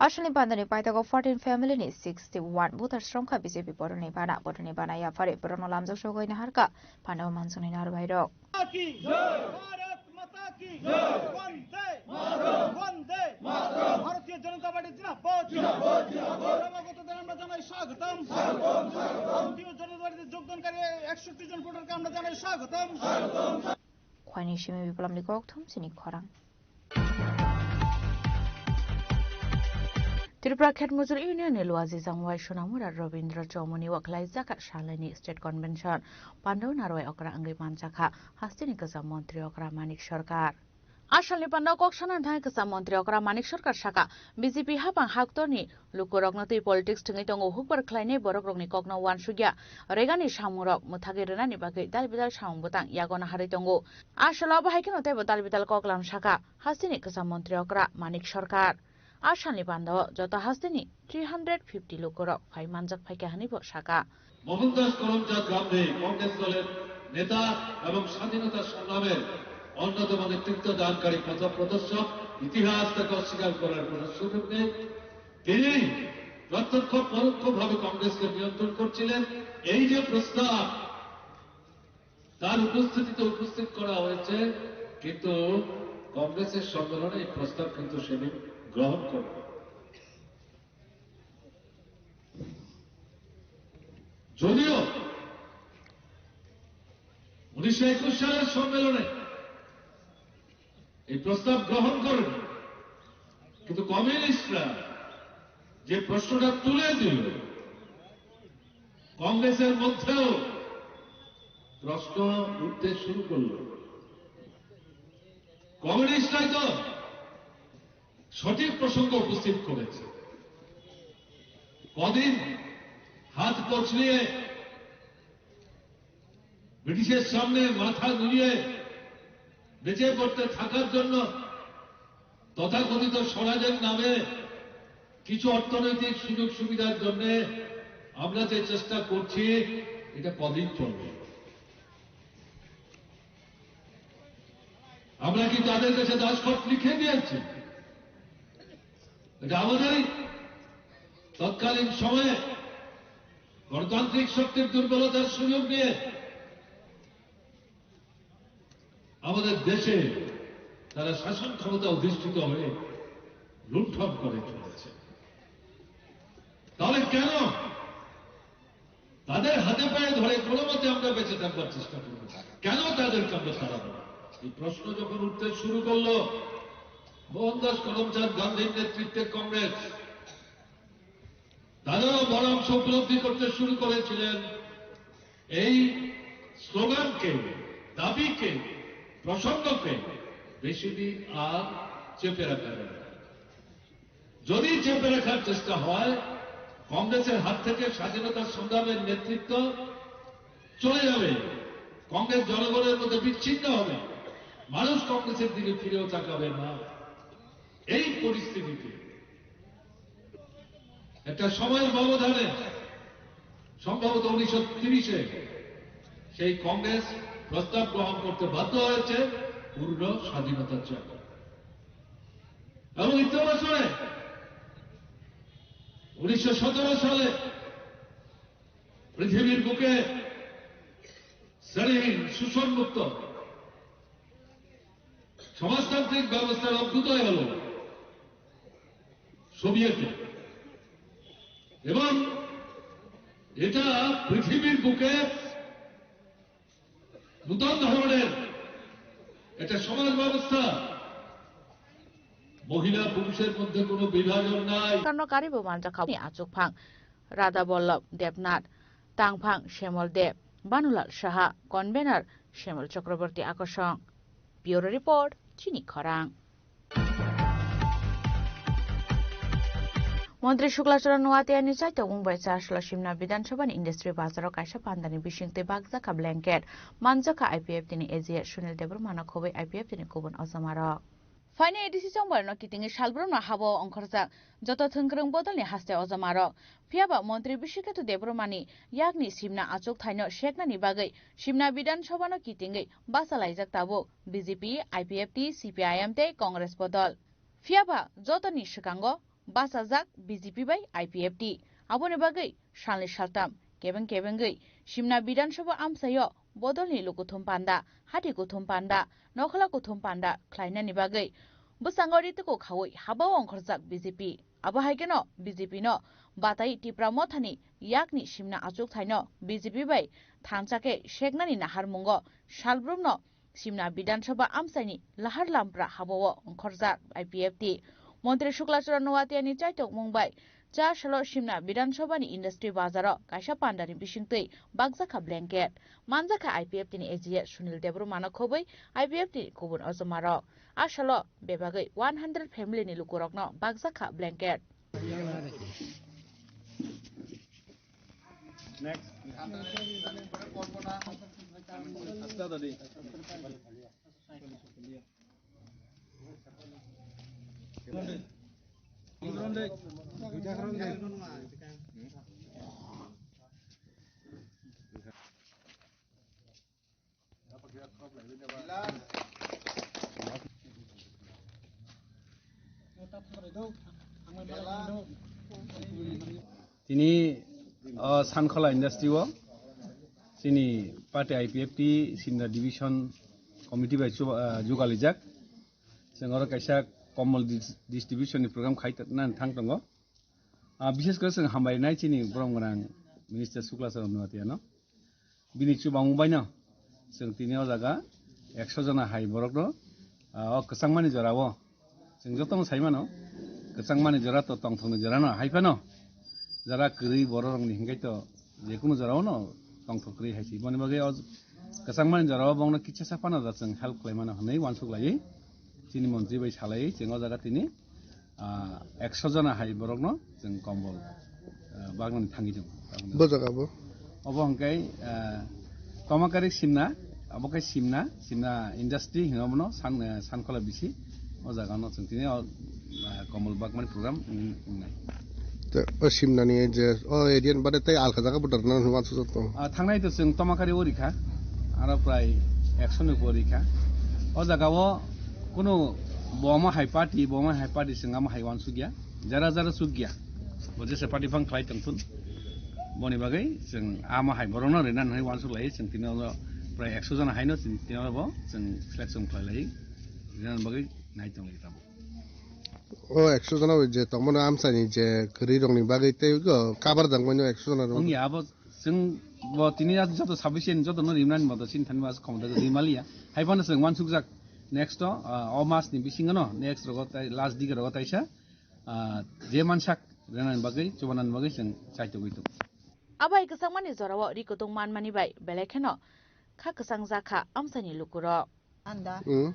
Asalni pandani paithago fourteen family ni sixty one voter srongkha B J P boroni bana, boroni bana yaphari borokno lamjak sogwi naharkha panda o manjaknai narwkbairok. की जय। भारत माता की जय। वंदे मातरम। वंदे मातरम। ভারতীয় জনতা পার্টি জিন্দাবাদ। জিন্দাবাদ, জিন্দাবাদ। ক্রমাগত দলে আমরা জানাই স্বাগতম। স্বাগতম, স্বাগতম। ভারতীয় জনতা পার্টিতে যোগদানকারী একষট্টি জন ভোটারকে আমরা জানাই স্বাগতম। স্বাগতম। Khwaini simi Biplamni kokthum chini khorang. Tripura Khet Mujur Union ni Luaji Jangwai Sonamura Robindra Chomoni o khlaijak kha salnani State Convention. Panda o narwai okra wngwi manjakha hasteni kwcham montri okra Manik Sarkar. Asalni panda o kok sana thangwi kwcham montri okra Manik Sarkar sakha, B J P hapang haktorni lukurokno twi politics thwngwi tongo, hukbar khlainai borokrokni kokno uansukya, regani samungrok mwthagwi rwnani bagwi dal bidal samung bwtang yago naharwi tongo. A salo abo hai kheno teibo dal bidal koklam sakha hasteni kwcham montri okra Manik Sarkar. A salni panda o joto hasteni three hundred fifty lukurok phai manjak phaikha hwnwi bo sakha. Mohandas করমচাঁদ গান্ধী কংগ্রেস দলের নেতা এবং স্বাধীনতা সংগ্রামের অন্যতম নেতৃত্ব দানকারী পথ প্রদর্শক, ইতিহাস তাকে অস্বীকার করার কোনো সুযোগ নেই। তিনি প্রত্যক্ষ পরোক্ষভাবে কংগ্রেসকে নিয়ন্ত্রণ করছিলেন। এই যে প্রস্তাব, তার উপস্থিতিতে উপস্থিত করা হয়েছে, কিন্তু কংগ্রেসের সম্মেলনে এই প্রস্তাব কিন্তু সেদিন গ্রহণ করে। যদিও উনিশশো একুশ সালের সম্মেলনে এই প্রস্তাব গ্রহণ করেন, কিন্তু কমিউনিস্টরা যে প্রশ্নটা তুলে দিল, কংগ্রেসের মধ্যেও প্রশ্ন উঠতে শুরু করল। কমিউনিস্টরাই তো সঠিক প্রসঙ্গ উপস্থিত করেছে। কদিন হাত কচলিয়ে ব্রিটিশের সামনে মাথা নুইয়ে বেঁচে পড়তে থাকার জন্য তথাকথিত স্বরাজের নামে কিছু অর্থনৈতিক সুযোগ সুবিধার জন্য আমরা যে চেষ্টা করছি, এটা কদিন চলবে? আমরা কি তাদের কাছে দাসখত লিখে দিয়েছি? এটা আমাদেরই তৎকালীন সময়ে গণতান্ত্রিক শক্তির দুর্বলতার সুযোগ নিয়ে আমাদের দেশে তারা শাসন ক্ষমতা অধিষ্ঠিত হয়ে লুণ্ঠন করে চলেছে। তাহলে কেন তাদের হাতে পায়ে ধরে কোনো মতে আমরা বেঁচে থাকবার চেষ্টা করব? কেন তাদেরকে আমরা তাড়াবো? এই প্রশ্ন যখন উঠতে শুরু করলো, মোহনদাস করমচাঁদ গান্ধীর নেতৃত্বে কংগ্রেস, তারাও বড় অংশ উপলব্ধি করতে শুরু করেছিলেন। এই স্লোগানকে, দাবিকে, প্রসঙ্গকে বেশি দিন আর চেপে রাখা যাবে না। যদি চেপে রাখার চেষ্টা হয়, কংগ্রেসের হাত থেকে স্বাধীনতা সংগ্রামের নেতৃত্ব চলে যাবে, কংগ্রেস জনগণের মধ্যে বিচ্ছিন্ন হবে, মানুষ কংগ্রেসের দিকে ফিরেও তাকাবে না। এই পরিস্থিতিতে একটা সময়ের ব্যবধানে, সম্ভবত উনিশশো তিরিশে, সেই কংগ্রেস প্রস্তাব গ্রহণ করতে বাধ্য হয়েছে পূর্ণ স্বাধীনতার জন্য। এবং ইতিহাসে উনিশশো সতেরো সালে পৃথিবীর বুকে বিচারহীন শোষণমুক্ত সমাজতান্ত্রিক ব্যবস্থার অভ্যুদয় হলো সোভিয়েতে। এবং এটা পৃথিবীর বুকে নতুন ধরনের একটা সমাজ ব্যবস্থা, মহিলা পুরুষের মধ্যে কোনো বিভাজন নাই। Karno karibo manjakha ni achukphang Radha Vallabh Debnath, tangphang Shemal Deb, Banulal Saha, convener Shemal Chakraborty Akosong. Bureau Report, Chini Khorang. Montri Shukla Charan Noatia ni chaitokmung bai Chasla Simna Bidhan Sabha ni Industry Bazar o kaisa pandani bisingtwi bakjakha blanket, manjakha I P F T ni A G S Sunil Debbarma no khobwi I P F T ni kubun ojomarok. Phainai A D C chongbarno kitingwi salbrumno habo ongkhorjak joto thwngkwrwng bodolni haste ojomarok. Phiyaba Montri Bishikhethu Debbarmani yakni simna achukthaino seknani bagwi Simna Bidhan Sabhano kitingwi bachalaijak tabuk B J P, I P F T, C P I M tei Congress bodol. Phiyaba jotoni swkango bachajak B J P bai I P F T. Aboni bagwi salni saltam kebeng kebengwi Simna Bidhan Sabha amchaio bodolni lukuthum panda, hati kuthum panda, nokhola kuthum panda khlainani bagwi bwskango rituku khaui habao ongkhorjak B J P. Abo hai kheno B J P no batai Tipra Mothani yakni simna achukthaino B J P bai thansa khe seknani naharmungo salbrumno Simna Bidhan Sabha amchaini lahar lampra habao ongkhorjak I P F T. Montri Shukla Charan Noatia ni chaitokmung bai Chasla Simna Bidhan Sabha ni Industry Bazar o kaisa pandani bisingtwi bakjakha blanket, manjakha I P F T ni A G S Sunil Debbarma no khobwi I P F T ni kubun ojomarok. A salo bebagwi one hundred family ni lukurokno bakjakha blanket. Next. Tini, o, Sankhola industry o chini party I P F T Simna division committee bai chuba-, ah, jugalijak. Chwng oro kaisa komol dis-, distribution ni program khai ta-, nani thang tongo. Ah, bishes kore chwng hambai nai chini borom gwnang Minister Shukla Charan Noatia no. Bini chubamung bai no chwng tini o jaga ekso jona hai borok no, ah, o kwchangmani jora o chwng joto no sai mano, kwchangmani jora to tongthokni jora no hai phano jora kwrwi borok rok ni hinkhai to jekunu jora o no tongthok kwrwi hai se. Boni bagwi o kwchangmani jora o bongno kisa sa phano da chwng help khlai mano hwnwi uansuk laiwi chini montri bai salaiwi chwng o jaga tini ah, ekso jona hai borokno chwng kombol, ah, bagnani thangwi tongo. Bo jaga bo? Obo hwnkhe, ah, Tomakari Simna, abo khe Simna, Simna industry hino bono, San-, eh, Sankhola bisi. O jaga no chwng tini o, ah, kombol bagmani program wng-, wngnai. Te o Simnani je o area ni bade tei alka jaga bo dharna hwnwi uansuk tongo? Ah, thangnai to chwng Tomakari o rikha, aro prai ekso ni bo rikha. O jaga o kunu bo omo hai party, bo omo hai party chwng amo hai uansukya. Jara jara chukya. Bo jesa party phang khlai tongthun. Boni bagwi chwng amo hai borokno rina nai uansuk lai, chwng tini o prai ekso jona haino chwng tini o bo chwng selection khlai lai. Rina bagwi nai tong lai tamo. O ekso jona bai je tongmani amchaini je kwrwi rokni bagwi tei go kabar jangmani ekso jona rok. Wngya abo chwng bo tini joto sufficient joto no rimnani moto chini thani mas khomota rimaliya. Hai phano chwng uansukjak next o, ah, o mas ni bisingo no next rogo tai last dige rogo taisa, ah, je mansak renani bagwi chubanani bagwi chwng chaitogwi tongo. Abai kwchangmani jorao ri kutung manmani bai belai kheno kha kwchang jakha amchaini lukurok. Anda. Hmm.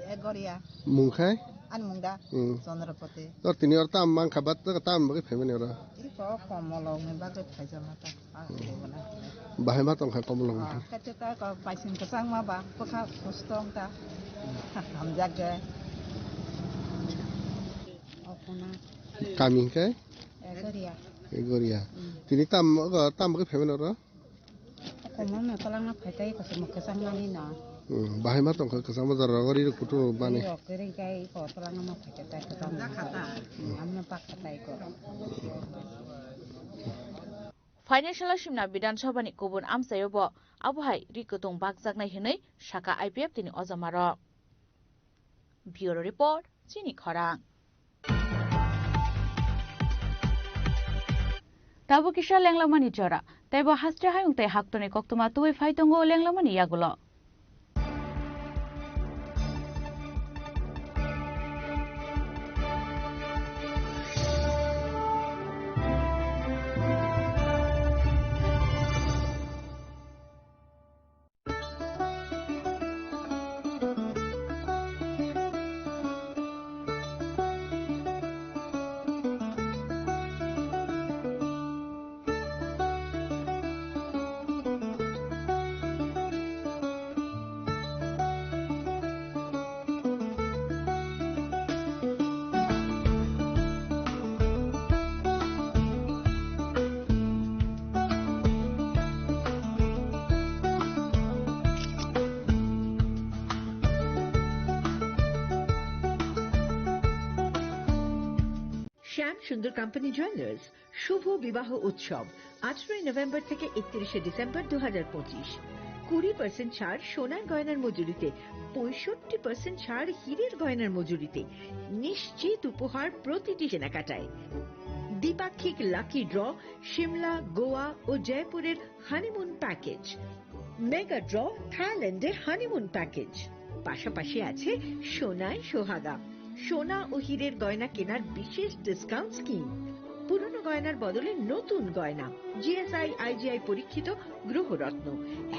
Egoria. Mungkhai? An mungda. Hmm. Chandrapati. Tor tini or tam mangkha bat tam bagwi phaimani oro. Iko komolong ni bagwi phaijama ta. Ah, hmm. Bahai ma tongkha komolong. Ah, kate ta ko paisin kwchang ma ba, bwkha kostong ta. Hamjak ge. Okuna. Kami hingke? Egoria. Egoria. Hmm. Tini tam, ogo tam bagwi phaimani oro? Komo no twlangna phaitai kosom kwchangmani no. Hmm, bahai ma tongkha kwchangma jora rogo ri rok kutung mani. Ri rok kwrwi kai ko twlangna ma phaitai kwchangma. Amno pakhatai ko. Phainai salo Simna Bidhan Sabha ni kubun amchaio bo abo hai ri kwtung bakjaknai hwnwi sakha I P F T ni ojomarok. Bureau Report, Chini Khorang. Tabuk kisa lenglamani jora, teibo haste hayung tei haktorni koktwma tubui phai tongo lenglamani yagulo. শ্যাম সুন্দর company jewellers শুভ বিবাহ উৎসব, আঠারোই নভেম্বর থেকে একত্রিশে ডিসেম্বর দু হাজার পঁচিশ। কুড়ি পার্সেন্ট ছাড় সোনার গয়নার মজুরিতে, পঁয়ষট্টি পার্সেন্ট ছাড় হীরের গয়নার মজুরিতে, নিশ্চিত উপহার প্রতিটি কেনাকাটায়। দ্বিপাক্ষিক লাকি ড্র, সিমলা, গোয়া ও জয়পুরের হানিমুন প্যাকেজ, মেগা ড্র, থাইল্যান্ডের হানিমুন প্যাকেজ। পাশাপাশি আছে সোনায় সোহাগা, সোনা ও হীরের গয়না কেনার বিশেষ ডিসকাউন্ট স্কিম। পুরনো গয়নার বদলে নতুন গয়না, G S I, I G I পরীক্ষিত গ্রহরত্ন,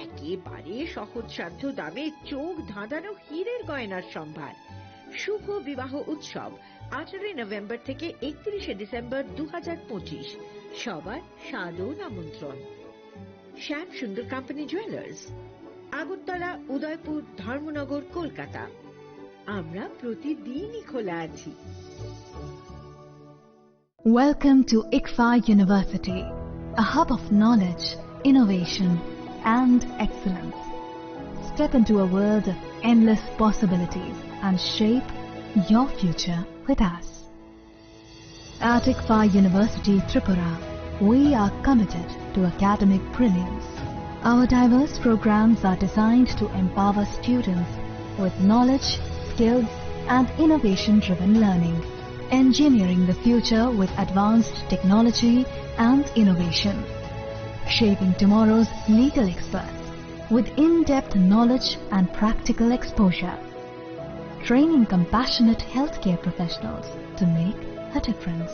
একেবারে সহজসাধ্য দামে চোখ ধাঁধানো হীরের গয়নার সম্ভার। শুভ বিবাহ উৎসব, আঠারোই নভেম্বর থেকে একত্রিশে ডিসেম্বর দু হাজার পঁচিশ। সবার সাদর আমন্ত্রণ। শ্যাম সুন্দর কোম্পানি জুয়েলার্স, আগরতলা, উদয়পুর, ধর্মনগর, কলকাতা। আমরা প্রতিদিনই খোলা আছি। Welcome to ICFAI University, a hub of knowledge, innovation, and excellence. Step into a world of endless possibilities and shape your future with us. At ICFAI University Tripura, we are committed to academic brilliance. Our diverse programs are designed to empower students with knowledge, skills, and innovation-driven learning, engineering the future with advanced technology and innovation, shaping tomorrow's legal experts with in-depth knowledge and practical exposure, training compassionate healthcare professionals to make a difference,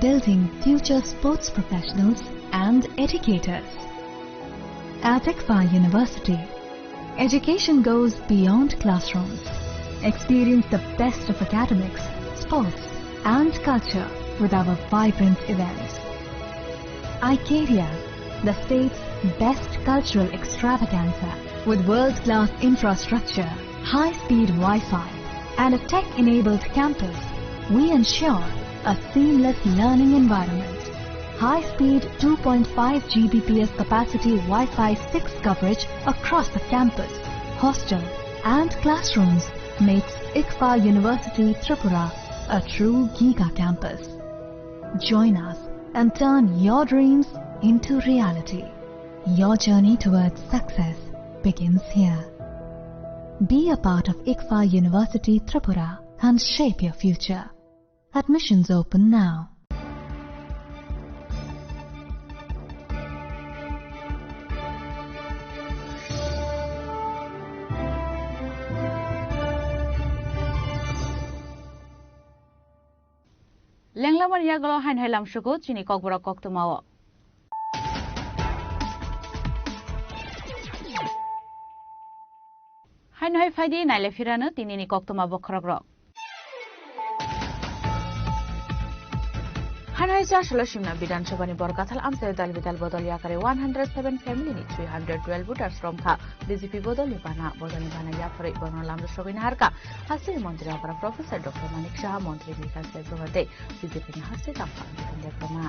building future sports professionals and educators. At ICFAI University, education goes beyond classrooms. Experience the best of academics, sports, and culture with our vibrant events. Icaria, the state's best cultural extravaganza, with world-class infrastructure, high-speed Wi-Fi, and a tech-enabled campus, we ensure a seamless learning environment. High-speed two point five G B P S capacity Wi-Fi six coverage across the campus, hostel, and classrooms makes ICFAI University Tripura a true giga campus. Join us and turn your dreams into reality. Your journey towards success begins here. Be a part of ICFAI University Tripura and shape your future. Admissions open now. Lenglamani yagulo haino hai lamsugo chini kokborok koktwmao. Haino hai phaidi naile phirano tinini koktwma bokhorokrok. Haino hai chasalo simna Bidhan Sabhani borkathal amchaio dal bidal bodol yakare one hundred seven family ni three hundred twelve voters romkha. B J P bodolni bana, bodolni bana yapharwi borokno lamrwsogwi naharkha. Hasteni montri okra Professor Doctor Manik Saha, montri Bikash Debbarma tei B J P ni hasteni tangphang Bipin Debbarma.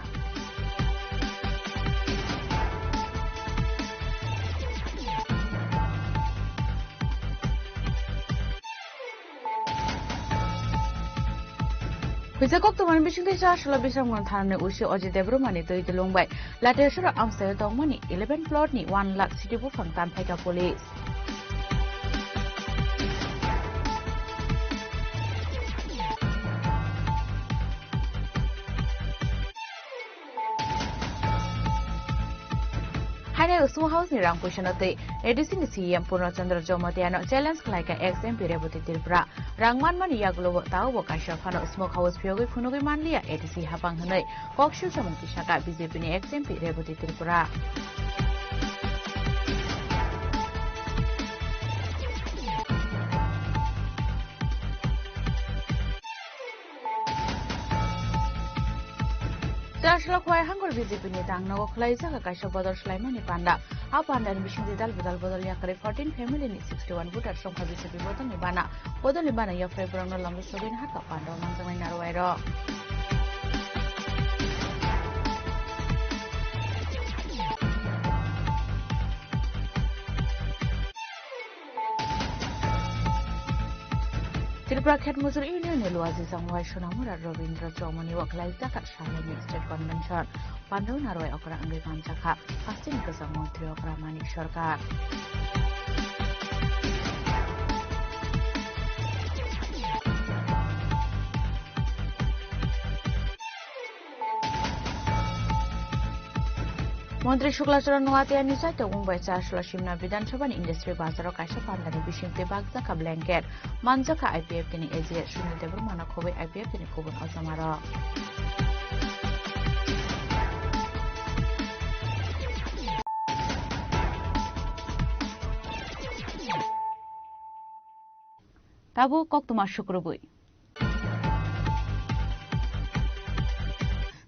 Puisa koktwmani bisingtwi Chasla Bisramganj thanani O C Ajit Debbarmani twi dulung bai Latiyasora amchaio tongmani eleven plot ni one lakh siti buphang tanphaikha police. Haino Smoke House ni rang puisano twi A D C ni C E M Purna Chandra Jamatia no challenge khlaikha ex M P Rebati Tripura. Rang manmani yagulo bo tao bo kaisa phano Smoke House phiyogwi phunugwi manliya A D C hapang hwnwi kok sui samung tisaka B J P ni ex M P Rebati Tripura. Chasla Khowai Hangkhor B J P ni tangnogo khwlaijak kaisa bodol swlaimani panda. A pandani bisingtwi dal bodol bodol yakarwi fourteen family ni sixty one voters songkha B J P bodolni bana. Bodolni bana yaphrai borokno lamjak sogwini hakha panda o manjaknai narwai rok. Tripura Khet Mujur Union ni Luaji Jangwai Sonamura Robindra Chowmani o khlai jakha Sahel ni State Convention. Pandao narwai okra wngwi manjakha hasteni kwchang montri okra Manik Sarkar. Montri Shukla Charan Noatia ni chaitokmung bai Chasla Simna Bidhan Sabha ni Industry Bazar o kaisa pandani bisingtwi bakjakha blanket. Manjakha I P F T ni A G S Sunil Debbarma no khobwi I P F T ni kubun ojamarok. Tabuk koktwma sukrubwi.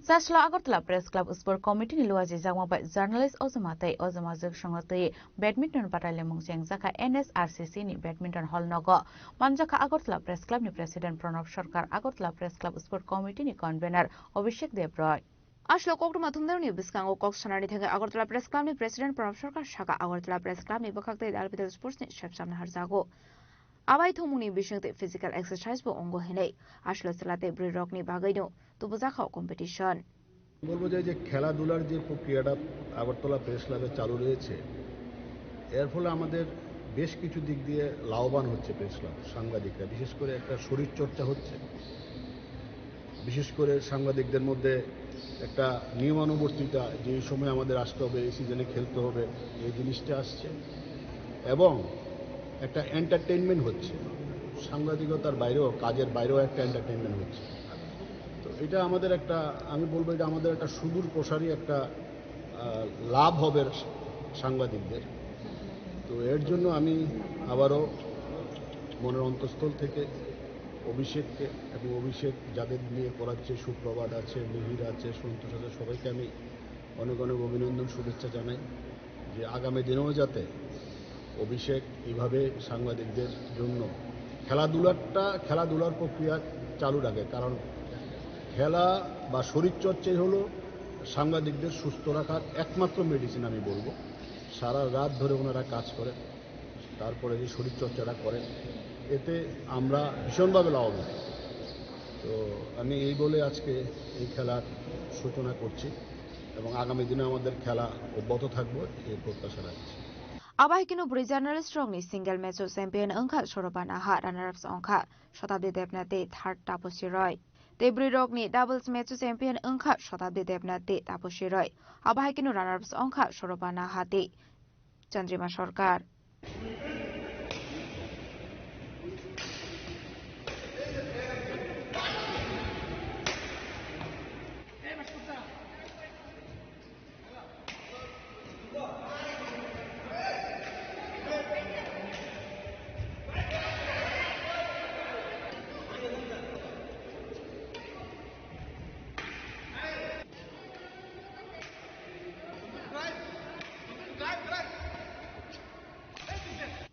Chasla Agartala Press Club Sport Committee ni Luaji Jangma bai journalist Ojama tei Ojama Jwksongno twi badminton batai lemung chengjakha N S R C C ni badminton hall nogo. Manjakha Agartala Press Club ni President Pranab Sarkar, Agartala Press Club Sport Committee ni Convener Abhishek Debroy. Aswk koktwma thumnarokni bwskango kok sanani thangwi Agartala Press Club ni President Pranab Sarkar saka Agartala Press Club ni bwkhak tei dalbidal sports ni sepsamna harjago. Abai thumungni bisingtwi physical exercise bo wngo hinwi aswk chwla tei bwrwi rokni bagwino tubujakha o competition. বলবো যে, যে খেলাধুলার যে প্রক্রিয়াটা আগরতলা প্রেস ক্লাবে চালু রয়েছে, এর ফলে আমাদের বেশ কিছু দিক দিয়ে লাভবান হচ্ছে প্রেস ক্লাব, সাংবাদিকরা। বিশেষ করে একটা শরীরচর্চা হচ্ছে, বিশেষ করে সাংবাদিকদের মধ্যে একটা নিয়মানুবর্তিতা, যে এই সময় আমাদের আসতে হবে, এই সিজনে খেলতে হবে, এই জিনিসটা আসছে। এবং একটা এন্টারটেইনমেন্ট হচ্ছে, সাংবাদিকতার বাইরেও, কাজের বাইরেও একটা এন্টারটেইনমেন্ট হচ্ছে। তো এটা আমাদের একটা, আমি বলবো, এটা আমাদের একটা সুদূর প্রসারী একটা, আহ, লাভ হবে সাংবাদিকদের। তো এর জন্য আমি আবারও মনের অন্তঃস্থল থেকে অভিষেককে এবং অভিষেক যাদের নিয়ে করাচ্ছে, সুপ্রভাত আছে, মিহির আছে, সন্তোষ আছে, সবাইকে আমি অনেক অনেক অভিনন্দন, শুভেচ্ছা জানাই যে আগামী দিনেও যাতে অভিষেক এইভাবে সাংবাদিকদের জন্য খেলাধুলাটা, খেলাধুলার প্রক্রিয়া চালু রাখে। কারণ খেলা বা শরীরচর্চাই হলো সাংবাদিকদের সুস্থ রাখার একমাত্র মেডিসিন, আমি বলবো। সারা রাত ধরে ওনারা কাজ করেন, তারপরে যে শরীরচর্চাটা করেন, এতে আমরা ভীষণভাবে লাভবান। তো আমি এই বলে আজকে এই খেলার সূচনা করছি এবং আগামী দিনে আমাদের খেলা অব্যাহত থাকবে, এই প্রত্যাশা রাখছি। Abo hai kheno bwrwi journalist rokni single match o champion wngkha Soroba Naha, runners wngkha Shatabdi Debnath tei third Taposi Roy. Tei bwrwi rokni doubles match o champion wngkha Shatabdi Debnath tei Taposi Roy. Abo hai kheno runners wngkha Soroba Naha tei Chandrima Sarkar.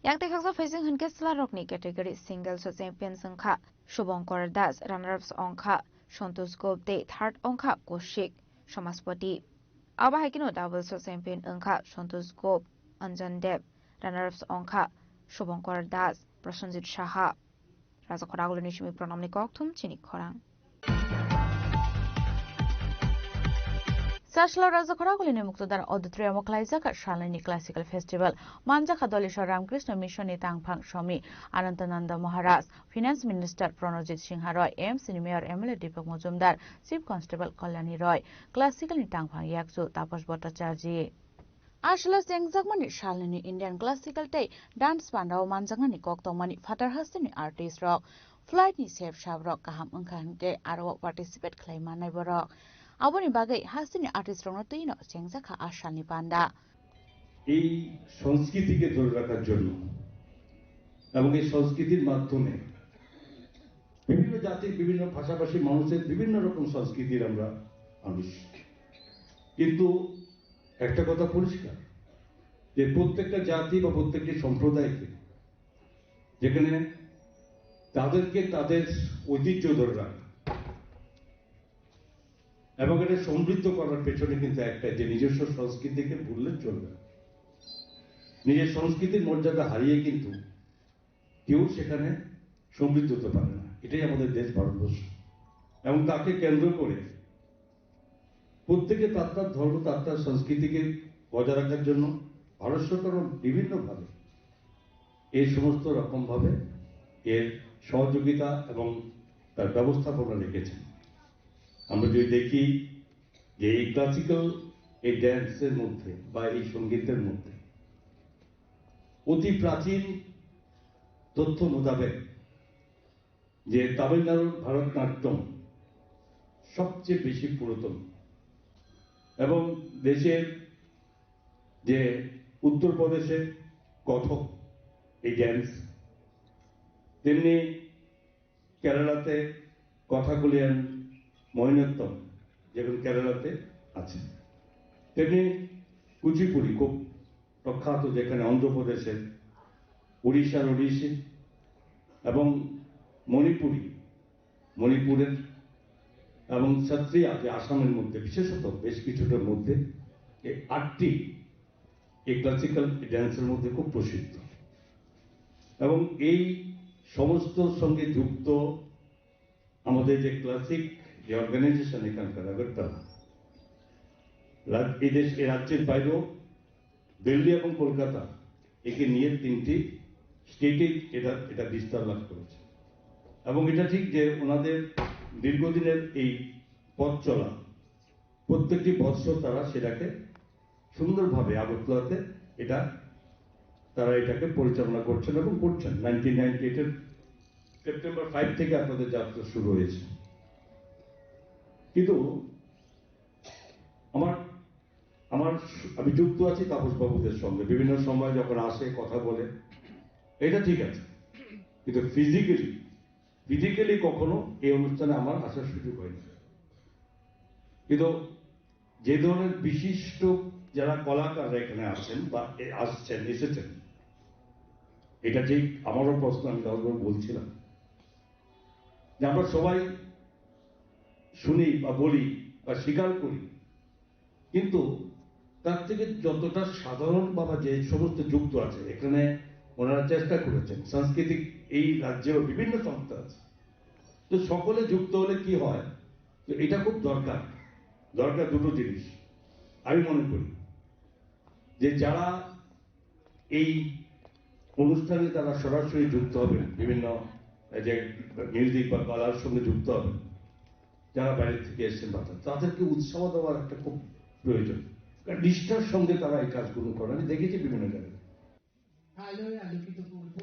Yang tei khaksa phaising hinkhe chwlarokni category singles o champions wngkha Shubhankar Das, runners wngkha Santosh Gop tei third wngkha Kaushik Samaspati. Abo hai kheno doubles o champion wngkha Santosh Gop, Anjan Dev, runners wngkha Shubhankar Das, Prosenjit Saha. Raja Khoraguluni simi Pranamni kokthum chini khorang. Chasla Raja Khoragulini Muktodar Auditorium o khlaijak salnini Classical Festival. Manjakha Doliswar Ramkrishna Mission ni tangphang Swami Anantananda Maharaj, Finance Minister Pranojit Singha Roy, M C ni Mayor M L A Deepak Majumdar, Chief Constable Kalyani Roy, Classical ni tangphang yakchu Tapas Bhattacharjee. Aswla chengjakmani salnini Indian classical tei dance bandao manjaknani kok tongmani phatar hasteni artist rok. Flight ni sep sap rok kaham wngkha hinkhe aro participate khlai mannai borok. Aboni bagwi hasteni artist rokno twino chengjakha a salni panda. এই সংস্কৃতিকে ধরে রাখার জন্য এবং এই সংস্কৃতির মাধ্যমে বিভিন্ন জাতির বিভিন্ন ভাষাভাষী মানুষের বিভিন্ন রকম সংস্কৃতির আমরা মানুষ। কিন্তু একটা কথা পরিষ্কার যে প্রত্যেকটা জাতি বা প্রত্যেকটি সম্প্রদায়কে যেখানে তাদেরকে তাদের ঐতিহ্য ধরে রাখা এবং এটা সমৃদ্ধ করার পেছনে কিন্তু একটা যে নিজস্ব সংস্কৃতিকে ভুললে চলবে না। নিজের সংস্কৃতির মর্যাদা হারিয়ে কিন্তু কেউ সেখানে সমৃদ্ধ হতে পারে না। এটাই আমাদের দেশ ভারতবর্ষ। এবং তাকে কেন্দ্র করে প্রত্যেকে তার তার ধর্ম, তার তার সংস্কৃতিকে বজায় রাখার জন্য ভারত সরকারও বিভিন্নভাবে এই সমস্ত রকমভাবে এর সহযোগিতা এবং তার ব্যবস্থাপনা রেখেছেন। আমরা যদি দেখি যে এই ক্লাসিক্যাল এই ড্যান্সের মধ্যে বা এই সঙ্গীতের মধ্যে অতি প্রাচীন তথ্য মোতাবেক যে তামিলনাড়ুর ভারতনাট্যম সবচেয়ে বেশি পুরাতন এবং দেশের যে উত্তরপ্রদেশের কথক এই ড্যান্স, তেমনি কেরালাতে কথাকলিয়ান মহিনত্তম, যেগুলো কেরালাতে আছে, তেমনি কুচিপুড়ি খুব প্রখ্যাত, যেখানে অন্ধ্রপ্রদেশের, উড়িষ্যার ওড়িশি এবং মণিপুরি, মণিপুরের এবং সত্রিয়া, যে আসামের মধ্যে, বিশেষত বেশ কিছুটার মধ্যে এই আটটি এই ক্লাসিক্যাল ড্যান্সের মধ্যে খুব প্রসিদ্ধ। এবং এই সমস্ত সঙ্গে যুক্ত আমাদের যে ক্লাসিক যে অর্গানাইজেশন এখানকার আগরতলা, রাজ-, এই দেশ, এই রাজ্যের বাইরেও দিল্লি এবং কলকাতা একে নিয়ে তিনটি স্টেটে এটা, এটা বিস্তার লাভ করেছে। এবং এটা ঠিক যে ওনাদের দীর্ঘদিনের এই পথ চলা, প্রত্যেকটি বৎসর তারা সেটাকে সুন্দরভাবে আগরতলাতে এটা, তারা এটাকে পরিচালনা করছেন এবং করছেন। নাইনটিন নাইনটি এইটের সেপ্টেম্বর ফাইভ থেকে আপনাদের যাত্রা শুরু হয়েছে। কিন্তু আমার, আমার, আমি যুক্ত আছি তাপস বাবুদের সঙ্গে, বিভিন্ন সময় যখন আসে কথা বলে, এটা ঠিক আছে, কিন্তু ফিজিক্যালি, ফিজিক্যালি কখনো এই অনুষ্ঠানে আমার আসার সুযোগ হয়নি। কিন্তু যে ধরনের বিশিষ্ট যারা কলাকাররা এখানে আছেন বা এ-, আসছেন, এসেছেন, এটা ঠিক আমারও প্রশ্ন, আমি কাউকে বলছিলাম যে আমরা সবাই শুনি বা বলি বা স্বীকার করি, কিন্তু তার থেকে যতটা সাধারণ বা যে সমস্ত যুক্ত আছে, এখানে ওনারা চেষ্টা করেছেন। সাংস্কৃতিক এই রাজ্যেও বিভিন্ন সংস্থা আছে, তো সকলে যুক্ত হলে কি হয়, তো এটা খুব দরকার। দরকার দুটো জিনিস আমি মনে করি, যে যারা এই অনুষ্ঠানে তারা সরাসরি যুক্ত হবেন, বিভিন্ন এই যে মিউজিক বা কলার সঙ্গে যুক্ত হবেন, যারা বাইরে থেকে এসেছেন বা তারা, তাদেরকে উৎসাহ দেওয়ার একটা খুব প্রয়োজন। কারণ নিষ্ঠার সঙ্গে তারা এই কাজগুলো করেন, আমি দেখেছি বিভিন্ন জায়গায়। আলোয় আলোকিত করব।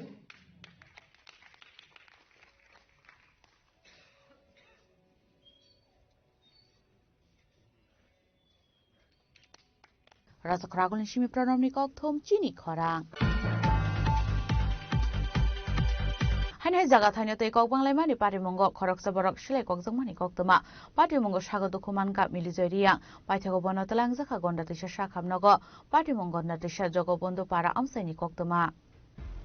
Raja Khoragulni simi Pranobni kokthum chini khorang. Haino hai jaga thaino tei kok banglaimani patimungo khoroksa borok silai kokjakmani koktwma. Patimungo sago dukhu mankha Milijoy Riyang. Paithago bono twlangjakha Gonda twisa sakham nogo. Patimungo Gonda twisa Jogobondhu para amchaini koktwma.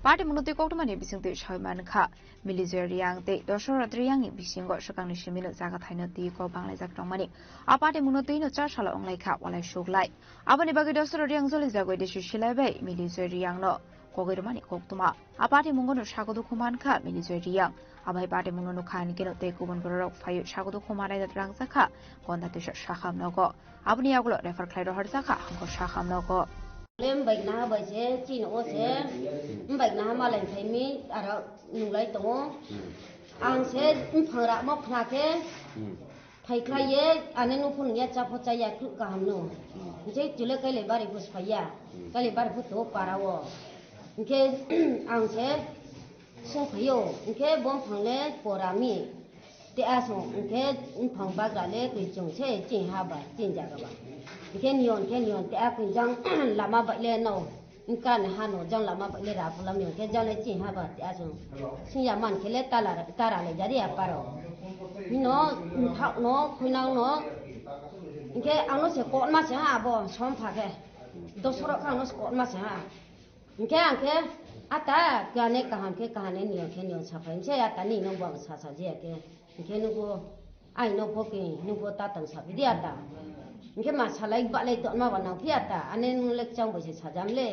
Party mungno twi koktwmani bisingtwi sawi mankha, Milijoy Riyang tei Dosarot Riyangni bisingo swkangni simino jaga thaino twi kok banglaijak tongmani. A party mungno twino char salo wnglaikha, walai suklai. Aboni bagwi Dosarot Riyang jolijagwi desu silai bai Milijoy Riyangno kogwi rwmani koktwma. A patimungo no sago dukhu mankha Milijoy Riyang. Abai patimungno nukha hinkhe no tei kubun bororok phaiwi sago dukhu manai rangjakha Gonda Teisa Sakham nogo. Aboni yagulo refer khlai rohorjakha hangko Sakham nogo. Lem bai naha bai se chini o se, bai naha malai phaimi aro nunglai tongo. Ang se buphang ramo khna khe, phai khlai ye, ane nukhu nungya chapho chaya khuk kaham no. Hinkhe chule kailai bari bus phaiya. Kailai bari phu to para o. Hinkhe ang se sung phaio. Hinkhe buphang le porami. Te asung hinkhe buphang bagra le twi chung se chini ha ba, chini jaga ba. Hinkhe nion khe nion te a kwi jang lama bai le no. Wngkha ni hano jang lama bai le ra pulam ni khe jang le chini ha ba te asung. Sing ya man khe le tala, tara le jari ya paro. Hino, thak no, khuinang no. Hinkhe ang no se kot ma se ha abo, som pha khe. Dosoro kha ang no se kot ma se ha. Hinkhe ang khe, ata, kane kaham khe kahane niyo khe niyo saphai. Hinkhe ata ni no bo ang sa sa jiya khe. Hinkhe nugo, ai no bo khe, nugo ta tang saphidi ata. Hinkhe ma salai balai tongma ba nang phi ata. Ane nung lek chang bo se sajam le.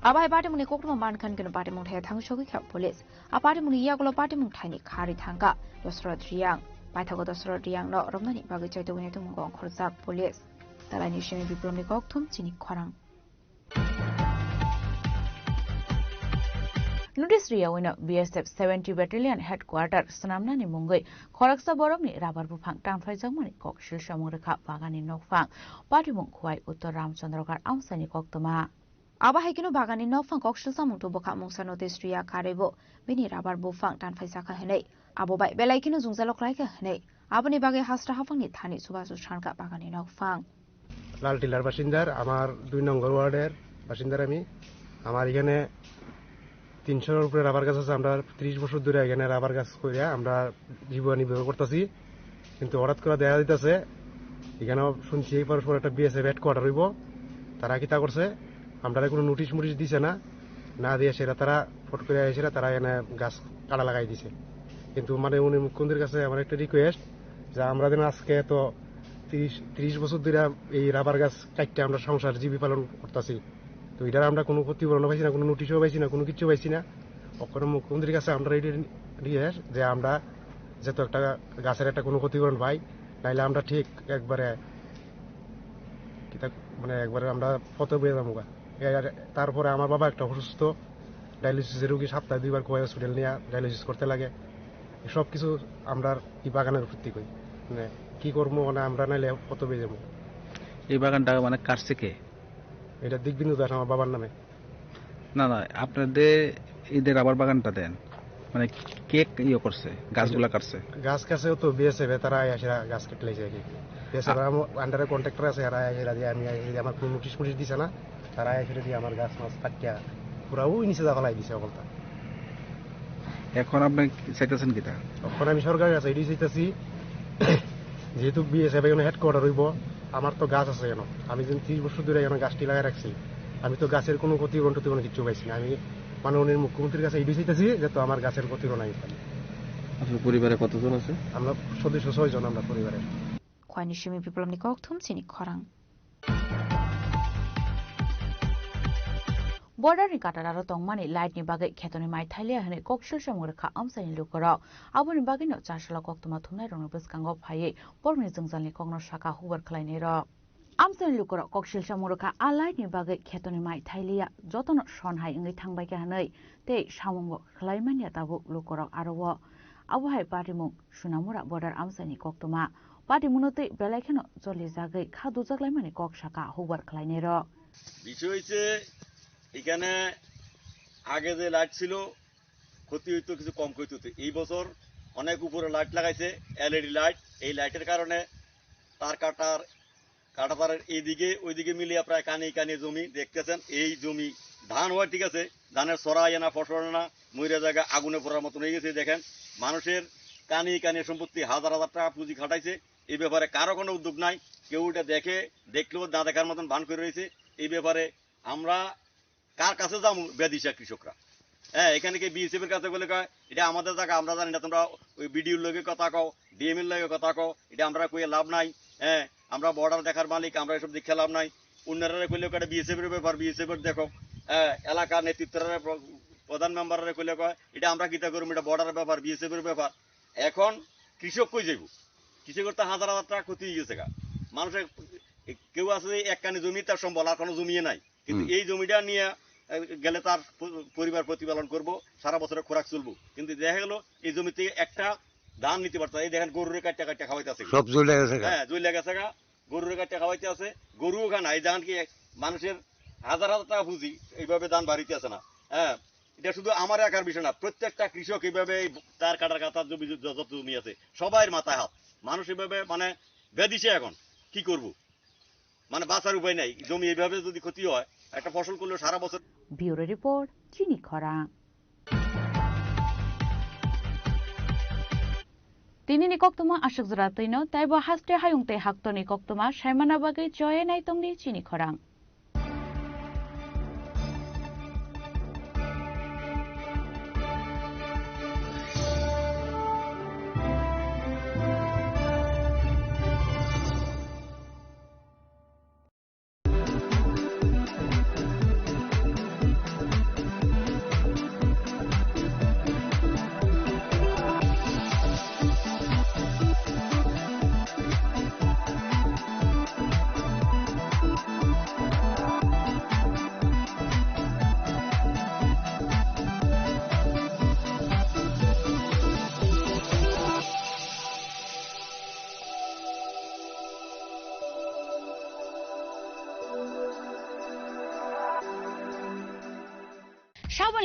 Abo hai patimungni koktwma mankha hinkhe no patimung thai thang sogwi kha police. A patimungni yagulo patimung thaini kharwi thangkha Dosrot Riyang. Paithago Dosrot Riyang no romnani bagwi chaitogwini tumung ongkhorjak police. Talaini simi Biplomni kokthum chini khorang. Notice riyawino B S F seventy Battalion Headquarter swnamnani mungwi khoroksa borokni rabar buphang tanphaijakmani kok silsamung rwkha bagani nokphang. Patimung Khowai Uttor Ramchandragarh amchaini koktwma. Abo hai kheno bagani nokphang kok silsamung tubukha mungsa notice riya karwibo bini rabar buphang tanphaijakha hwnwi. Abo bai belai kheno jwngjalo khlaikha hwnwi. Aboni bagwi hasra haphangni thani chubachu sankha bagani nokphang. লাল টিলার বাসিন্দার, আমার দুই নম্বর ওয়ার্ডের বাসিন্দার আমি। আমার এখানে তিনশোর উপরে রাবার গাছ আছে। আমরা ত্রিশ বছর ধরে এখানে রাবার গাছ করিয়া আমরা জীবিকা নির্বাহ করতেছি। কিন্তু হঠাৎ করে দেখা যাইতেছে, এখানে শুনছি এই পরস্পর একটা বিএসএফ হেডকোয়ার্টার হইব। তারা কিতা করছে, আমরা কোনো নোটিশ মোটিশ দিছে না, না দিয়ে সেটা তারা ফট করে এসে তারা এখানে গাছ কাটা লাগাই দিছে। কিন্তু মানে উনি মুখ্যমন্ত্রীর কাছে আমার একটা রিকোয়েস্ট যে আমরা যেন আজকে তো তিরিশ, তিরিশ বছর ধরে এই রাবার গাছ কাটতে আমরা সংসার জীবি পালন করতেছি, তো এটার আমরা কোনো ক্ষতিপূরণও পাইছি না, কোনো নোটিশও পাইছি না, কোনো কিচ্ছু পাইছি না। ওখানে মুখ্যমন্ত্রীর কাছে আমরা রিকোয়েস্ট যে আমরা যাতে একটা গাছের একটা কোনো ক্ষতিপূরণ পাই, নাইলে আমরা ঠিক একবারে কিতা মানে একবারে আমরা পথে বয়ে যাবো গা। এ, আর তারপরে আমার বাবা একটা অসুস্থ, ডায়ালিসিসের রুগী, সপ্তাহে দুইবার খোয়াই হসপিটাল নিয়ে ডায়ালিসিস করতে লাগে। সব কিছু আমরা এই বাগানের ভিত্তি করি, মানে কি করবো, মানে আমরা নাইলে পথে বয়ে যাবো। এই বাগানটা মানে কাটছে কে? এটা দিকবিন্দু দাস আমার বাবার নামে। না, না, আপনাদের এই যে রাবার বাগানটা দেন, মানে কে ইয়ে করছে, গাছগুলা কাটছে? গাছ কাছে তো বিএসএফ এ তারা আইয়া সেরা গাছ কেটে লাইছে আর কি। বিএসএফ আ- আন্ডারে কন্ট্রাক্টর আছে, এরা আইয়া সেরা দিয়ে আমি আইয়া সেরা দিয়ে আমার কোনো নোটিশ ফোটিশ দিছে না, তারা আইয়া সেরা দিয়ে আমার গাছ মাছ কাটিয়া পুরা ওই নিচে দখল আই দিছে অকলতা। এখন আপনি কি চাইতেছেন কিতা? এখন আমি সরকারের কাছে এটাই চাইতেছি, যেহেতু বিএসএফ এখানে হেডকোয়ার্টার হইব, আমার তো গাছ আছে কেন, আমি যদি ত্রিশ বছর ধরে এখানে গাছটি লাগাই রাখছি, আমি তো গাছের কোনো ক্ষতিপূরণ টতিপূরণ কিচ্ছু পাইছি না। আমি মাননীয় মুখ্যমন্ত্রীর কাছে এটাই চাইতেছি যে তো আমার গাছের ক্ষতিপূরণ আমি পাই। আপনার পরিবারে কতজন আছে? আমরা সদস্য ছয় জন আমরা পরিবারের। Khwaini simi Biplomni kokthum chini khorang. Border ni katararo tongmani light ni bagwi khetoni mai thailiya hwnwi koksil samung rwkha amchaini lukurok. Aboni bagwino chasalo koktwma thumnairokni bwskango phaiwi borokni jwngjalni kokno saka hukbar khlainairok. Amchaini lukurok koksil samung rwkha a light ni bagwi khetoni mai thailiya, jotono son hai wngwi thangbaikha hwnwi tei samungo khlaimanya tabuk lukurok aro o. Abo hai patimung Sunamura border amchaini koktwma. Patimungno tei belai kheno cholijagwi kha dujaklaimani kok saka hukbar khlainairok. বিষয় হচ্ছে এখানে আগে যে লাইট ছিল, ক্ষতি হইতো, কিছু কম ক্ষতি হতো। এই বছর অনেক উপরে লাইট লাগাইছে, এলইডি লাইট। এই লাইটের কারণে তার কাটার, কাটা তারের এইদিকে ওইদিকে মিলিয়ে প্রায় কানি কানি জমি দেখতেছেন। এই জমি ধান হয় ঠিক আছে, ধানের ছড়া আয় না, ফসল আয় না, মইরা জায়গা আগুনে পোড়ার মতন হয়ে গেছে। দেখেন, মানুষের কানি কানি সম্পত্তি, হাজার হাজার টাকা পুঁজি খাটাইছে, এই ব্যাপারে কারো কোনো উদ্যোগ নাই। কেউ এটা দেখে, দেখলেও না দেখার মতন ভান করে রয়েছে। এই ব্যাপারে আমরা কার কাছে যাবো? বেদিশা কৃষকরা। হ্যাঁ, এখানে কি বিএসএফ এর কাছে বলে কয়, "এটা আমাদের জায়গা, আমরা জানি না, তোমরা ওই বিডিওর লগে কথা কও, ডিএম এর লগে কথা কও, এটা আমরা কইয়ে লাভ নাই।" হ্যাঁ, আমরা বর্ডার দেখার মালিক, আমরা এসব দেখে লাভ নাই। অন্যরা কইলে কয়, "এটা বিএসএফ এর ব্যাপার, বিএসএফ এর দেখো।" এলাকার নেতৃত্বরে, প্র-, প্রধান মেম্বাররে কইলে কয়, "এটা আমরা কিতা করবো, এটা বর্ডারের ব্যাপার, বিএসএফ এর ব্যাপার।" এখন কৃষক কই যাইব? কৃষকের তো হাজার হাজার টাকা ক্ষতি হয়ে গেছে গা। মানুষের কেউ আছে যে এক কানি জমি তার সম্বল, আর কোনো জমিয়ে নাই, কিন্তু হুম। এই জমিটা নিয়ে, আহ, গেলে তার প-, পরিবার প্রতিপালন করব, সারা বছরের খোরাক চলবো। কিন্তু দেখা গেল এই জমিতে একটা ধান নিতে পারতো না। এই দেখেন গরুরে কাটতে কাটতে খাওয়াইতে আছে। সব জ্বলে গেছে গা। হ্যাঁ, জ্বলে গেছে গা। গরুরে কাটতে খাওয়াইতে আছে। গরু ওখানে এই জায়গান কি মানুষের হাজার হাজার টাকা পুঁজি, এইভাবে ধান বাড়িতে আছে না। হ্যাঁ, এটা শুধু আমার একার বিষয় না, প্রত্যেকটা কৃষক এইভাবে এই তার কাটার কাটার জমি, যত জমি আছে, সবাই মাথায় হাত। মানুষ এভাবে মানে বেদিশে এখন কি করব, মানে বাঁচার উপায় নাই। জমি এইভাবে যদি ক্ষতি হয়, একটা ফসল করলে সারা বছর। Bureau report, Chini Khorang. Tini ni koktwma aswk jora twino, taibo haste hayung tei haktorni koktwma saimana bagwi choye nai tongdi Chini Khorang. Saboni